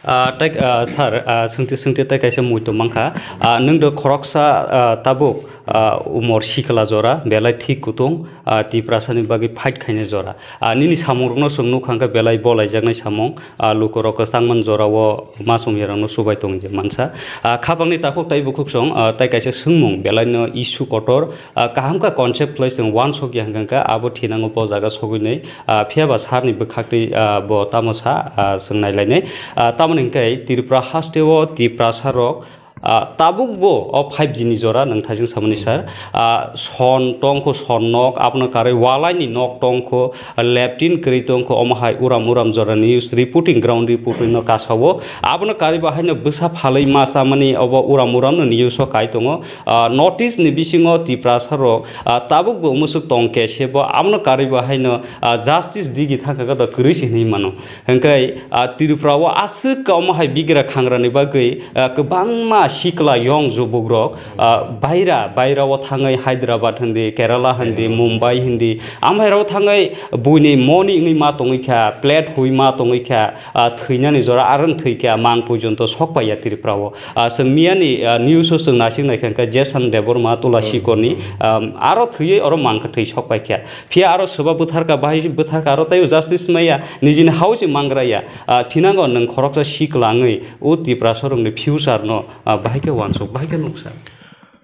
Ah, tei, ah, sir, ah, swngti swngti tei kaisa muitu mankha. Ah, nwng do khoroksa, ah, tabuk, ah, umor sikla jora, belai thik kutung, ah, Tiprasani bagwi fight khainai jora. Ah, nini samungrokno chwng nukha hwnkhe belai bolaijaknai samung. Ah, lukurok kwchangmani jorao ma chumyarokno chubai tongwi mansa. Ah, khapangni takhuk tei bukhuk chwng, ah, tei kaisa swngmung belaino issue kotor, ah, kaham kha concept khlai chwng uansukya hwnkhe abo thinango bo jaga sogwinai. Ah, phiyaba sarni bwkhaktwi, ah, bo tamo sa, ah, chwng nailainai. Ah, tamoni hwnkhe Tripura hasteo Tiprasa rok, ah, tabukbo o five G ni jora nwng thaising samani sir. Ah, son tongkho, son nok, abono karwi walai ni nok tongkho, leptin kwrwi tongkho, omo hai uram uram jora news reporting, ground reporting no kasao. Abono karwi bahaino bwsa phalwi ma chamani obo uram uram no news o kai tongo. Ah, notice ni bisingo Tiprasa rok, ah, tabukbo musuk tongkhe sebo abono karwi bahaino, ah, justice digi thangkha kwrwi se hinwi mano. Hwnkhe, ah, Tripura o aswk omo hai bigra khangrani bagwi, ah, kwbangma sikla yong jubukrok, ah, baira, baira o thangwi Hyderabad hindi, Kerala hindi, Mumbai hindi, amhairao thangwi buini moni wngwi ma tongwi kha, plate hui ma tongwi kha, ah, thwinani jora arang thwi kha, mang porjonto sok paiya Tripura o. Ah, chwng miyani, ah, news o chwng naising naikha hwnkhe Jason Debbarma Tula Sikorni, ah, aro thwiwi oro mang kha thwi sok pai kha. Phiya aro soba bwtharkha, bahai bwtharkha, aro teibo justice maya, nijini house mangraya. Ah, thinango nwng khoroksa siklangwi o Tiprasa rokni future no, ah, bahai khe uansuk, bahai khe nuksa.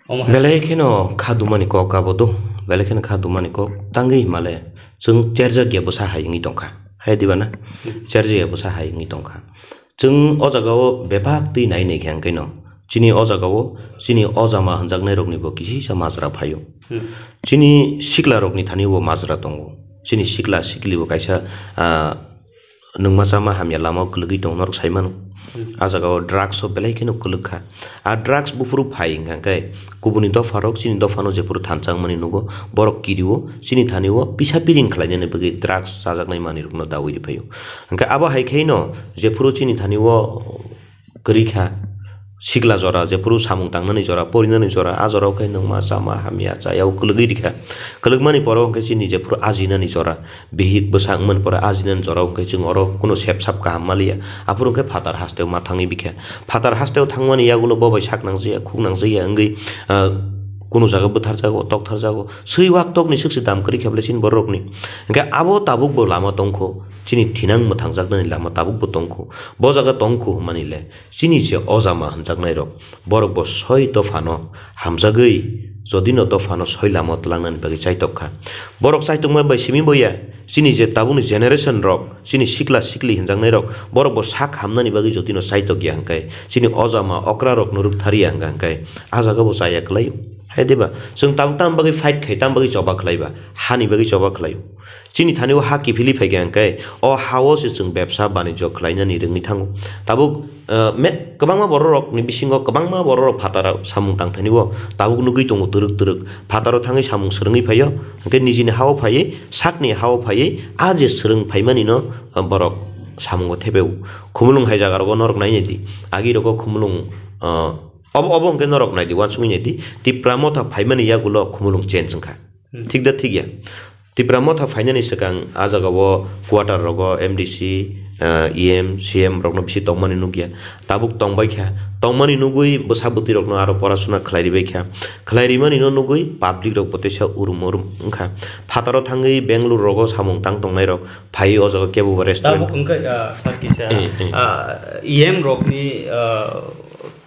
Omo hai. Belai kheno kha dumani kok abo do, belai kheno kha dumani kok tangwi himale chwng cherjak ya bwsa hai wngwi tongkha. Hai diba na? Hmm. Cherjak ya bwsa hai wngwi tongkha. Chwng o jaga o bebak twi nai nai khe hwnkhe no, chini o jaga o chini o jama hwnjaknai rokni bo kisisa majra phaio. Hmm. Chini sikla rokni thani bo majra tongo. Chini sikla sikli bo kaisa, ah, nwngma chama hamya lama o kwlwgwi tongo norok sai mano. Hmm. A jaga o drugs o belai kheno kwlwk kha. A drugs buphuru phai hwnkha khe kubuni dopha rok chini dopha no jephuru thanchang mani nugo, borok kirio chini thani o pisa piring khlai nani bagwi drugs chajaknai manwi rok no dawi riphaio. Hwnkhe abo hai khe no jephuru chini thani o kwrwi kha, sikla jora, jephuru samung tangnani jora, porinani jora, a jora o khe nwngma chama hamya chaya o kwlwgwi rikha. Kwlwkmani poro hwnkhe chini jephuru ajinani jora, bihik bwsa wngmani poro ajinani jora o hwnkhe chwng oro kuno sep sap kaham maliya. Aphuru hwnkhe phatar hasteo ma thangwi bikha. Phatar hasteo thangmani yagulo bo bai sak nangjakya, khuk nangjakya wngwi, ah, kuno jaga bwtharjago, toktharjago. Swi wak tokni swk se dam kwrwi kha bwle chini bororokni. Hwnkhe abo tabukbo lama tongkho, chini thinang mwthangjaknani lama tabukbo tongkho. Bo jaga tongkho hwnmani le. Chini je o jama hwnjaknairok, borokbo soi dophano hamjagwi, jodino dophano soi lama tlangnani bagwi chaitok kha. Borok chaitokma bai simi boya, chini je tabukni generation rok, chini sikla sikli hwnjaknairok, borokbo sak hamnani bagwi jodino chaitok ya hwnkhe, chini o jama okrarokno rwkthar ya hwnkha hwnkhe, a jagabo chaya kwlaio. Hai diba? Chwng tabuk tamo bagwi fight khai, tamo bagwi choba khlaiba? Hani bagwi choba khlaio. Chini thani o ha kiphilwi phaikha hwnkhe, o ha-o se chwng bebsa banijyo khlainani rwngwi thango. Tabuk, eh, me-, kwbangma bororokni bisingo kwbangma bororok phataro samung tangthani o tabuk nugwi tongo twrwk twrwk. Phataro thangwi samung swrwngwi phaio, hwnkhe nijini ha-o phaiwi, sakni ha-o phaiwi, a je swrwng phaimanino, eh, borok samungo thepeo. Khumulwng hai jaga rogo norok nai nai di. Agi rogo khumulwng, eh, obo, obo hwnkhe norok nai di, uansukgwi nai di. Tipra motha phaimani yagulo khumulwng change wngkha. Hmm. Thik da thik ya? Tipra motha phainani swkang a jagao quarter rogo M D C, ah, E M, C M rokno bisi tongmani nukya. Tabuk tongbaikha. Tongmani nugwi bwsa bwtwi rokno aro porasuna khlai ribaikha. Khlai rimanino nugwi public rok bo teisa urum urum wngkha. Phataro thangwi Bangalore rogo samung tang tongnairok phaiwi o jaga kebo bo restaurant. Tabuk wngkha, ah, sir kisa, eh, eh, ah, E M rokni, ah,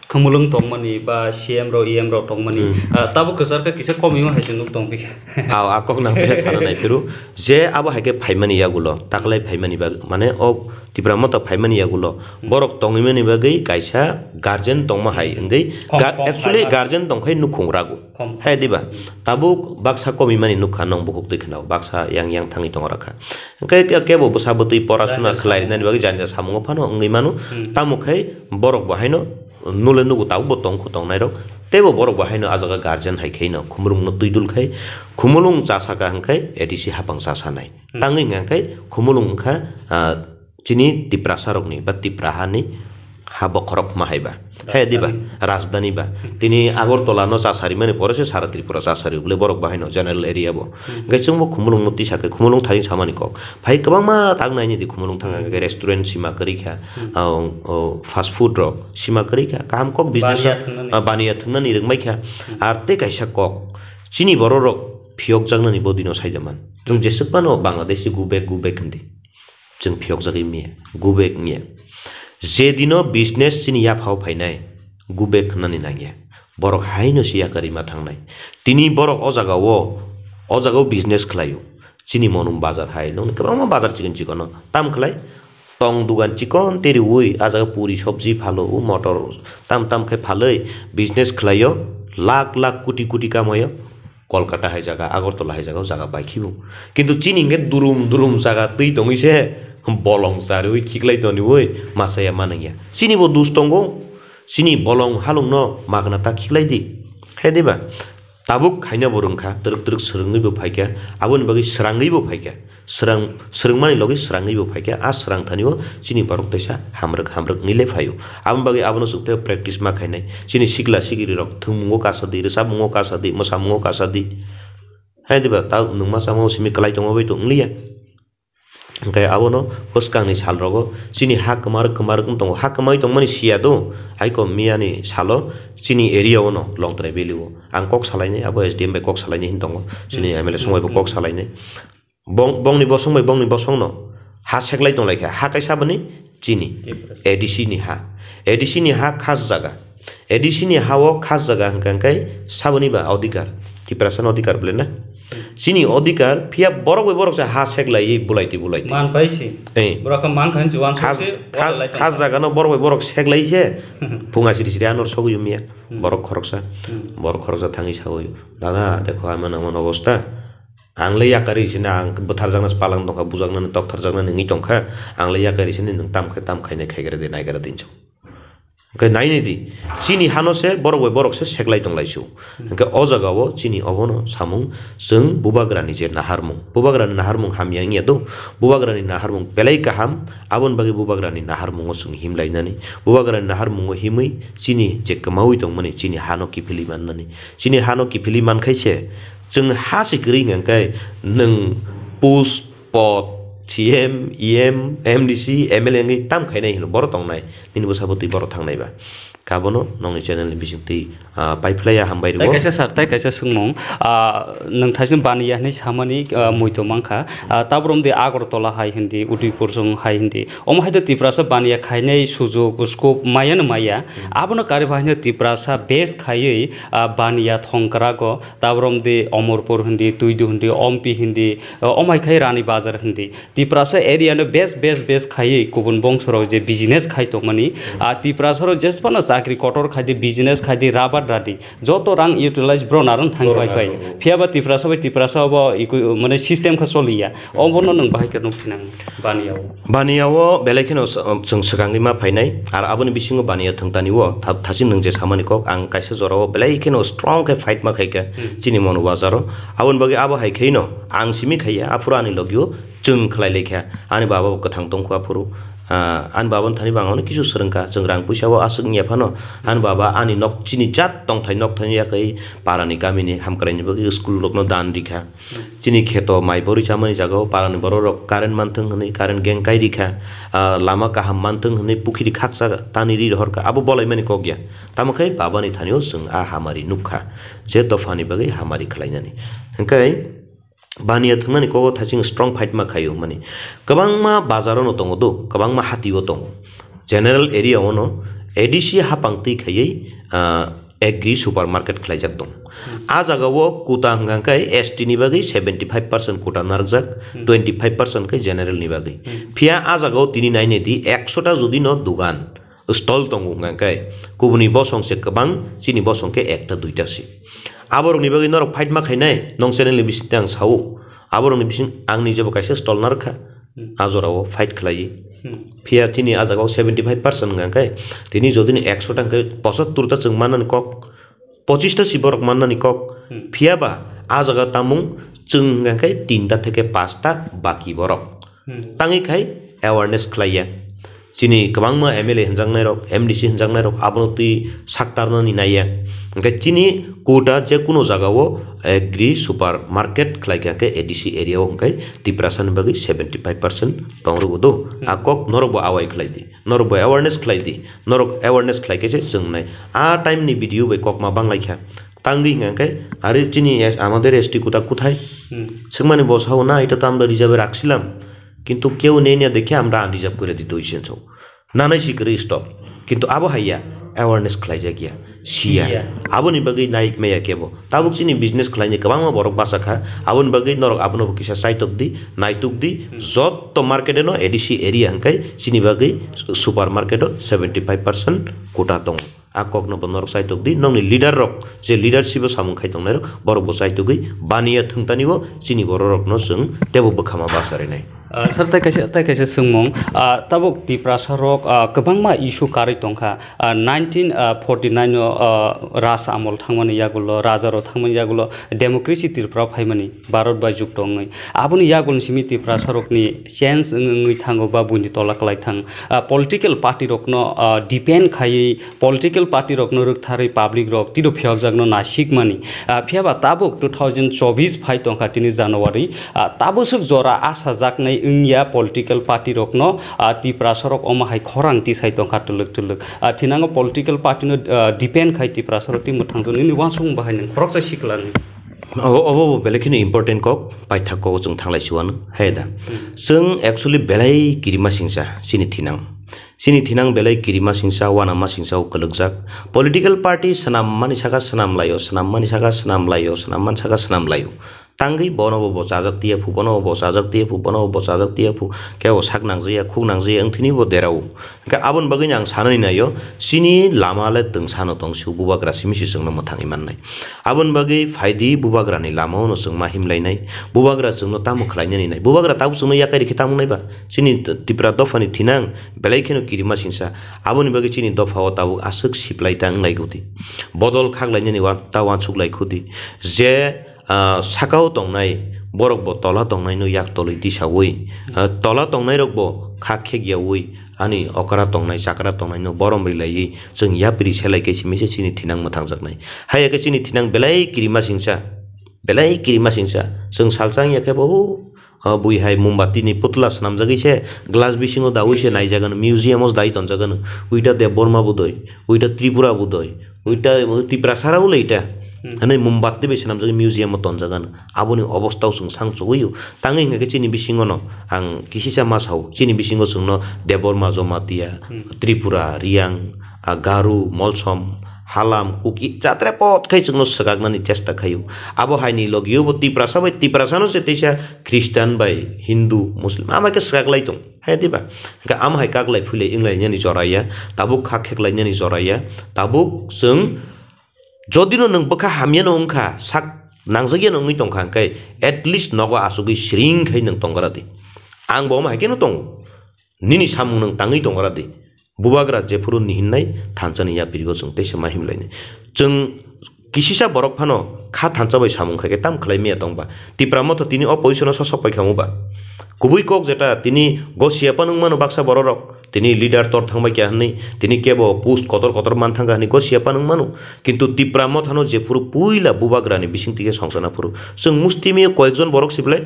Khumulwng tongmani ba C M rok, E M rok tongmani, Hmm. ah, tabuk kwchar khe kisa komima hai se nuk tong phi kha. Aw, a kok nang tei sana nai phiru je abo hai khe phaimani yagulo, taklai phaimani bag-, mane o Tipra Motha phaimani yagulo, Hmm. borok tongwimani bagwi kaisa guardian tongma hai wngwi, Khom, ga-, khom actually phaima. guardian tongkhai nukhung rago. Khom. Hai diba? Tabuk baksa komimani nukha nong bukhuk twi khwnao, baksa yang yang thangwi tong rakha. Hwnkhe ke-, kebo bwsa bwtwi pora suna Janja khlai samung. rinani bagwi janja samungo phano wngwi mano. Hmm. Tamo khai borok bo haino nule nugo tabuk bo tongkhu tongnairok. Teibo borok bo haino ah jaga guardian hai khaino khumulwngno twi dul khai khumulwng chasaka hwnkhe A D C hapang chasanai. Hmm. Tangwi hwnkhe khumulwng wngkha, ah, chini Tiprasa rokni ba Tipra hani ha bokhorok ma hai ba. He di ba? Rajdhani. Rajdhani ba. Tini Agartala no chasari mani pore se sara Tripura chasari bole borok bahai no general area bo. Hmm. Hingke chwng bo Khumulwng no tisa khe Khumulwng thani samani kok. Phai kwbangma tak nai ni di Khumulwng thang khe restaurant sima kwrwi kha. Hmm. Ah, o, o, fast food rok sima kwrwi kha. Kaham kok business Baniya a, thwngnani. ah, baniya thwngnani rwngmai kha. Hmm. Ar tei kaisa kok. Chini borok rok phiyok jaknani bo dino sai da man. Chwng jeswk phano Bangladeshi go back, go back hindi. Chwng phiyokjagwi manya, go back wngya. Je dino business chini yaphao phainai, go back hwnani nangya. Borok haino se yakarima thangnai. Tini borok o jagao, o jagao business khlaio. Chini Monu bazar hai, nokni kwbangma bazar chikon chikono. Tam khlai, tong dugan chikon teriwi, a jaga puri sobji phalo, o motor tam tam khe phalwi business khlaio, lakh lakh, koti koti kamaio. Kolkata hai jaga, Agartala hai jaga, o jaga bai khibo. Kintu chini hingke durum durum jaga twi tongwi se bolong chariwi khiklai toniwi masa ya manang ya. Chini bo dus tongo, chini bolong halong no magna ta khiklai di. Hai diba? Tabuk haino bo rwngkha, twrwk twrwk swrwngwi bo phaikha, aboni bagwi srangwi bo phaikha. Srang-, swrwngmani logi srangwi bo phaikha, a srang thani o chini borok teisa hamrwk hamrwk wngwi le phaio. Aboni bagwi abono chwng tei practice ma khainai. Chini sikla sikiri rok thwngmungo kasa di, rwchapmungo kasa di, mwsamungo kasa di. Hai diba, ta nwng ma sama o simi kwlai tongma bai tong wngya. Hwnkhe abono bwskangni sal rogo chini ha kwmarwk kwmarwk wng tongo. Ha kwmawi tongmani siya do, aiko miyani salo chini area o no Longtrai Valley o. Ang kok salainai, abo S D M bai kok salainai hin tongo. Chini Hmm. M L A songbai bo kok Hmm. salainai. Bong-, bongni bosong bai bongni bosong no ha seklai tonglaikha. Ha kaisa boni chini Tipra. A D C ni ha. A D C ni ha khas jaga. A D C ni ha o khas jaga hwnkha hwnkhe saboni ba odhikar. Tiprasa ni odhikar bole na? Chini odhikar phiya borok bai borok se ha seklaiwi bulaiti bulaiti. Man pai si. Eh. Borok khe man khan si uansuk Khas, se khas, odalai khas tongkha. Jaga no borok bai borok seklai se. Phunga siri siri anor sogwi mia. Hmm. Borok khoroksa. Hmm. Borok khoroksa thangwi sawi. Dada, dekho, amon amon obostha. Ang le yakarwi sini ang bwtharjakna palang tongkha, bujaknani toktharjaknani wngwi tongkha, ang le yakarwi sini nwng tam khe tam khainai khaigra di naigra di hinwi. Hwnkhe nainai di, chini hano se borok bai borok se seklai tonglai su. Hwnkhe o jaga o chini obono samung chwng bubagrani je naharmung, bubagrani naharmung hamya wngya do, bubagrani naharmung belai kaham, aboni bagwi bubagrani naharmungo chwng himlainani, bubagrani naharmungo himwi chini je kwmawi tongmani chini hano kiphilwi mannani, chini hano kiphilwi mankhai se Chwng ha se kwrwi hwnkha khe nwng post, pod, C M, E M, M D C, M L A wngwi tam khainai hino, borok tongnai, nini bwsa bwtwi borok thangnai ba. Kabono nokni channel ni bisingtwi, ah, paiphlaiya hambai rwo. Tei kaisa sir, tei kaisa swngmung, ah, nwng thaisin baniya hinwi samani, ah, muitu mankha, ah, tabrom de Agartala hai hindi, Udaipur song hai hindi, omo hai de Tiprasa baniya khainai sujuk, scope maya no maya, abono kari bahai no Tiprasa base khaiwi, ah, baniya thongkrago, Tabrom de Omorpur hindi, Tuidu hindi, Ompi hindi, o, omai khai Rani Bazar hindi. Tiprasa area no best, best, best khaiwi kubun bongso rok je business khai tongmani, a Tiprasa rok jesphano chakri kotor khai di, business khai di, rabar radi. Joto rang utilize bro naron thang Bro pai pai. naron. Phiya ba Tiprasa bai Tiprasa bo iku, mane system kha choliya. Obono nwng bahai khe nuk thinang baniya o. Baniya o belai kheno s-, um, chwng swkangwi ma phainai, ar aboni bisingo baniya thwngtani o tha-, thaching nwng je samani kok, ang kaisa jora o belai kheno strong khe fight ma khaikha Hmm. chini Monu bazar o. Aboni bagwi abo hai khe no ang simi khaiya, aphuru ani logi o chwng khlai laikha. Ani baba bo kwthang tongkha aphuru, ah, ani baba ni thani bo ang onek kisu swrwngkha, chwng rang puisa o aswk wngya phano, ani baba ani nok chini jat tongthai nok thani yakwi parani kamini hamkraini bagwi school rokno dan rikha. Chini kheto mai borwi chamani jagao parani borok rok current manthwng hwnwi current gang kai rikha, ah, lama kaham manthwng hwnwi pukhiri khaksa tani ri rohorkha, abo bolaimani kok ya. Tamo khe babani thanio chwng a hamari nukha, je dophani bagwi hamari khlainani. Hwnkhe baniya thwngmani kogo thaching strong fight ma khaio hwnmani. Kwbangma bazaro no tongo do, kwbangma hatio tongo. General area o no A D C hapang twi khaiwi, ah, agri supermarket khlaijak tong. Hmm. A jagao quota hwnkha khe S T ni bagwi seventy five percent quota narwkjak, Hmm. twenty five percent khe general ni bagwi. Hmm. Phiya a jagao tini nainai di, ekso ta jodi no dugan, stall tongo hwnkha khe, kubuni bosong se kwbang, chini bosong khe ekta duita se. Aborokni bagwi norok fight ma khainai, nong channel ni bisingtwi ang sao. Aborokni bising ang nijebo kaisa stall narwkha. Hmm. A jorao fight khlaiwi. Hmm. Phiya chini a jagao seventy five percent hwnkha khe, tini jodi ni ekso ta hwnkhe pochottor ta chwng mannani kok, pochis ta si borok mannani kok. Hmm. Phiya ba a jaga tamung chwng hwnkha khe tinta theke pasta baki borok. Hmm. Tangwi khai awareness khlaiya. Chini kwbangma M L A hwnjaknairok, M D C hwnjaknairok abono twi sak tarnani naiya. Hwnkhe chini quota je kuno jagao agri supermarket khlaikha khe A D C area o hwnkhe Tiprasani bagwi seventy five percent tongrwgo do. Hmm. A kok norokbo awai khlai di, norokbo awareness khlai di, norok awareness khlai khe se chwng nai. A time ni video bai kokma banglaikha. Tangwi hwnkha khe, are chini S-, amader S T quota kuthai? Hmm. Swngmani bo sao, "Na, eta to amra reserve-e rakhsilam, kintu keu nei na dekhe amra unreserve kore dito," isen sao. Nanai si kwrwi stop. Kintu abo haiya, awareness khlaijak ya, siya. Siya. Aboni bagwi naik maya kebo. Tabuk chini business khlaini kwbangma borok bachakha. Aboni bagwi norok abono bo kisa chaitok di, naituk di. Hmm. Jotto market-eno A D C area hwnkhe chini bagwi supermarket-o seventy five percent quota tongo. A kokno bo norok chaitok di, nokni leader rok je leadership o samung khai tongnai rok, borok bo chaitogwi baniya thwngtani o chini borok rokno chwng tebo bwkhama basa rinai. Ah, sir, tai kaisa, tai kaisa swngmung, ah, tabuk Tiprasa rok, ah, kwbangma issue karwi tongkha. Ah, nineteen forty nine o, ah, Raj Amol thangmani yagulo, Raja rok thangmani yagulo, democracy Tripura phaimani, Bharat bai jukto wngwi. Aboni yagulni simi Tiprasa rokni change wng-, wngwi thango ba buini tola kwlai thang. Ah, political party rokno, ah, depend khaiwi political party rokno rwktharwi public rok tiro phiyokjakno nasikmani. Ah, phiyaba tabuk two thousand chobbish phai tongkha tini January. Ah, tabusuk jora asajaknai wngya political party rokno, ah, Tiprasa rok omo hai khorang tisai tongkha twlwk twlwk. Ah, thinango political party no, ah, depend khai Tiprasa rok tei mwthangjaknai nini uansukmung bahai nang khoroksa sikla nang. Obo, obo bo belai kheno important kok, paithak kok chwng thanglai chuwano, hai da. Hmm. Chwng actually belai kirima singsa, chini thinang. Chini thinang belai kirima singsa, uanama singsa o kwlwkjak. Political party swnam mani saka swnam laio, swnam mani saka swnam laio, swnam mani saka swnam laio. Tangwi bono bo bo chajak tiya phu, bono bo bo chajak tiya phu, bono bo bo chajak tiya phu. Kebo sak nangjaya, khuk nangjaya, wngthini bo derao. Hwnkhe aboni bagwino ang sanani naio, chini lama le twngsano tong sio, bubagra simi se chwngno mwthangwi mannai. Aboni bagwi phaidi bubagrani lamao no chwng ma himlainai, bubagra chwngno tamo khlainani nai, bubagra tabuk chwngno yakai rikhe tamo nai ba? Chini T-, Tipra dophani thinang belai kheno kirima singsa, aboni bagwi chini dophao tabuk aswk siplai ta wnglaigudi, bodol khaklainani wa-, ta uansuk laikhudi, je ah, sakao tongnai borok bo tola tongnaino yak tolwi tisaui, ah, tola tongnairok bo kha khekyaui ani okra tongnai chakra tongnaino borom rilaiwi chwng yapri selai khe simi se chini thinang mwthangjaknai. Haiya khe chini thinang belai kirima singsa, belai kirima singsa. Chwng salsa wngya khe bo, ah, bui hai mombati ni putla swnamjagwi se glass bisingo daui se naijagano, museum o dai tonjagano. Uita Debbarma budoi, uita Tripura budoi, uita Tiprasa rao le ita. Hmm. Hwnwi mombatti bai swnamjak museum o tonjak ano. Aboni obostha o chwng sang chugui o. Tangwi hwnkha khe chini bisingo no ang kisisa ma sao. Chini bisingo chwngno Debbarma, Jamatia, Hmm. Tripura, Riang, ah, Garu, Molsom, Halam, Kuki, chatre pot khai chwngno swkaknani chesta khaio. Abo haini logio bo Tiprasa bai Tiprasano se teisa Christian bai Hindu, Muslim ama khe swkaklai tong. Hai diba? Hwnkhe ama hai kaklai phulai wnglainani jora ya, tabuk kha kheklainani jora ya, tabuk chwng Jodi no nwng bwkha hamya no wngkha, sak nangjak ya no wngwi tongkha, hwnkhe at least nogo asugwi siring khai nwng tonggra di. Ang bo omo hai khe no tongo. Nini samung nwng tangwi tonggra di. Bubagra jephuru nihinnai thansa ni yapirigo chwng teisa ma himlainai. Chwng kisisa borok phano kha thansa bai samung khai khe tam khlai maya tong ba. Tipra motha tini o position o sosok pai kha mu ba. Kubui kok jeta tini gosiya phano wng mano baksa borok rok. Tini leader tor thangbai kya hwnwi, tini kebo post kotor kotor man thangkha hwnwi gosiya phano wng mano. Kintu Tipra mothano jephuru puila bubagrani bisingtwi khe songsana phuru, chwng musti mio koyekjon borok siblai,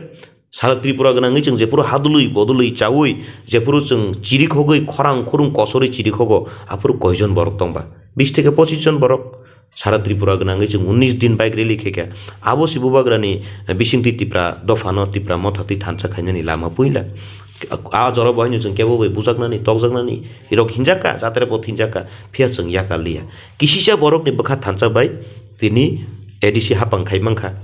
sara Tripura gwnangwi chwng jephuru hadului bodului chaui, jephuru chwng chirikhogwi khorang khurung kosorwi chirikhogo, aphuru koijon borok tongba? Bis theke pochis jon borok. Sara Tripura gwnangwi chwng unnish din bike rally khaikha. Abo se bubagrani bisingtwi Tipra dophano, Tipra motha twi thansa khainani lama puila. A jora bo haino chwng kebo bai bujaknani, tokjaknani, rok hinjakha, jatre bo thinjakha, phiya chwng yakar liya. Kisisa borokni bwkha thansa bai tini A D C hapang khai mankha,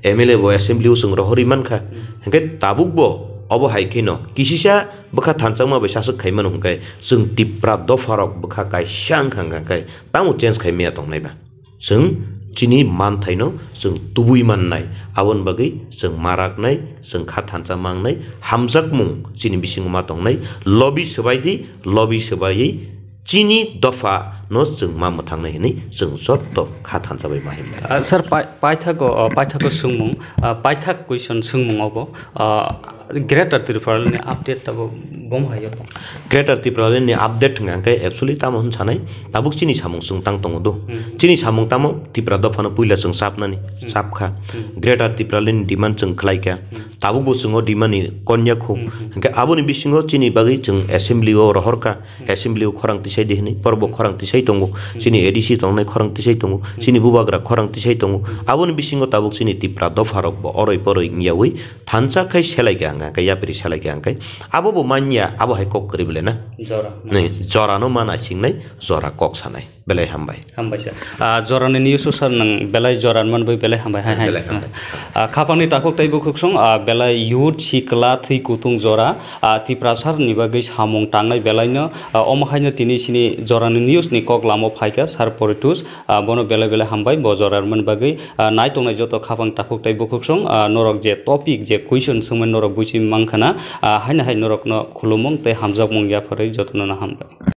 M L A bo assembly o chwng rohorwi mankha, hwnkhe tabuk bo obo hai kheno kisisa bwkha thansa ma bai saswk khai mano hwnkhe chwng Tipra dopha rok bwkha kaisa wngkha hwnkhe tamo change khai maya tongnai ba? Chwng chini manthaino chwng tubui mannai, aboni bagwi chwng ma raknai, chwng kha thansa mangnai, hamjakmung chini bisingo ma tongnai, lobby swbai di, lobby swbaiwi chini dopha no chwng ma mwthangnai hinwi chwng jotto kha thansa bai ma himnai. Ah, sir, pai-, paithago, ah, paithago swngmung, ah, paithak question swngmung obo, ah, Greater Tipraland ni update tabo bom hai yo tong. Greater Tipraland ni update hwnka hwnkhe actually tamo hwn sanai, tabuk chini samung chwng tang tongo do. Hmm. Chini samung tamo Tipra dophano puila chwng chapnani, Hmm. chapkha. Hmm. Greater Tipraland ni demand chwng khlaikha. Hmm. Tabuk bo chwng o demand ni konya khuk. Hmm, hmm. Hwnkhe aboni bisingo chini bagwi chwng assembly o rohorkha. Hmm. Assembly o khorang tisai di hwnwi, borok bo khorang tisai tongo. Hmm. Chini A D C tongnai khorang tisai tongo. Hmm. Chini bubagra khorang tisai tongo. Hmm. Aboni bisingo tabuk chini Tipra dopha rok bo oroi poroi wngyawi thansa khai selai kha hwnka hwnkhe, yapri selai kha hwnkhe, abo bo manya, abo hai kok kwrwi bele na? Jora. Ni, jora no ma naisingnai, jora kok sanai. Belai hambai. Hambai sir. Ah, jorani news o sir nwng belai jora man bai belai hambai hai hai. Belai hambai. Ah, khapangni takhuk tei bukhuksong, ah, belai youth sikla thwi kutung jora, ah, Tiprasa ni bagwi samung tangnai belai no, ah, omo hai no tini sini jorani news ni kok lamo phaikha sir Poritus, ah, bono belai belai hambai bo jora man bagwi, ah, nai tongnai joto khapang takhuk tei bukhuksong, ah, norok je topic je question swngmani norok buichi mankha na, ah, haino hai norok no khulumung tei hamjakmung yapharwi jotono no hambai.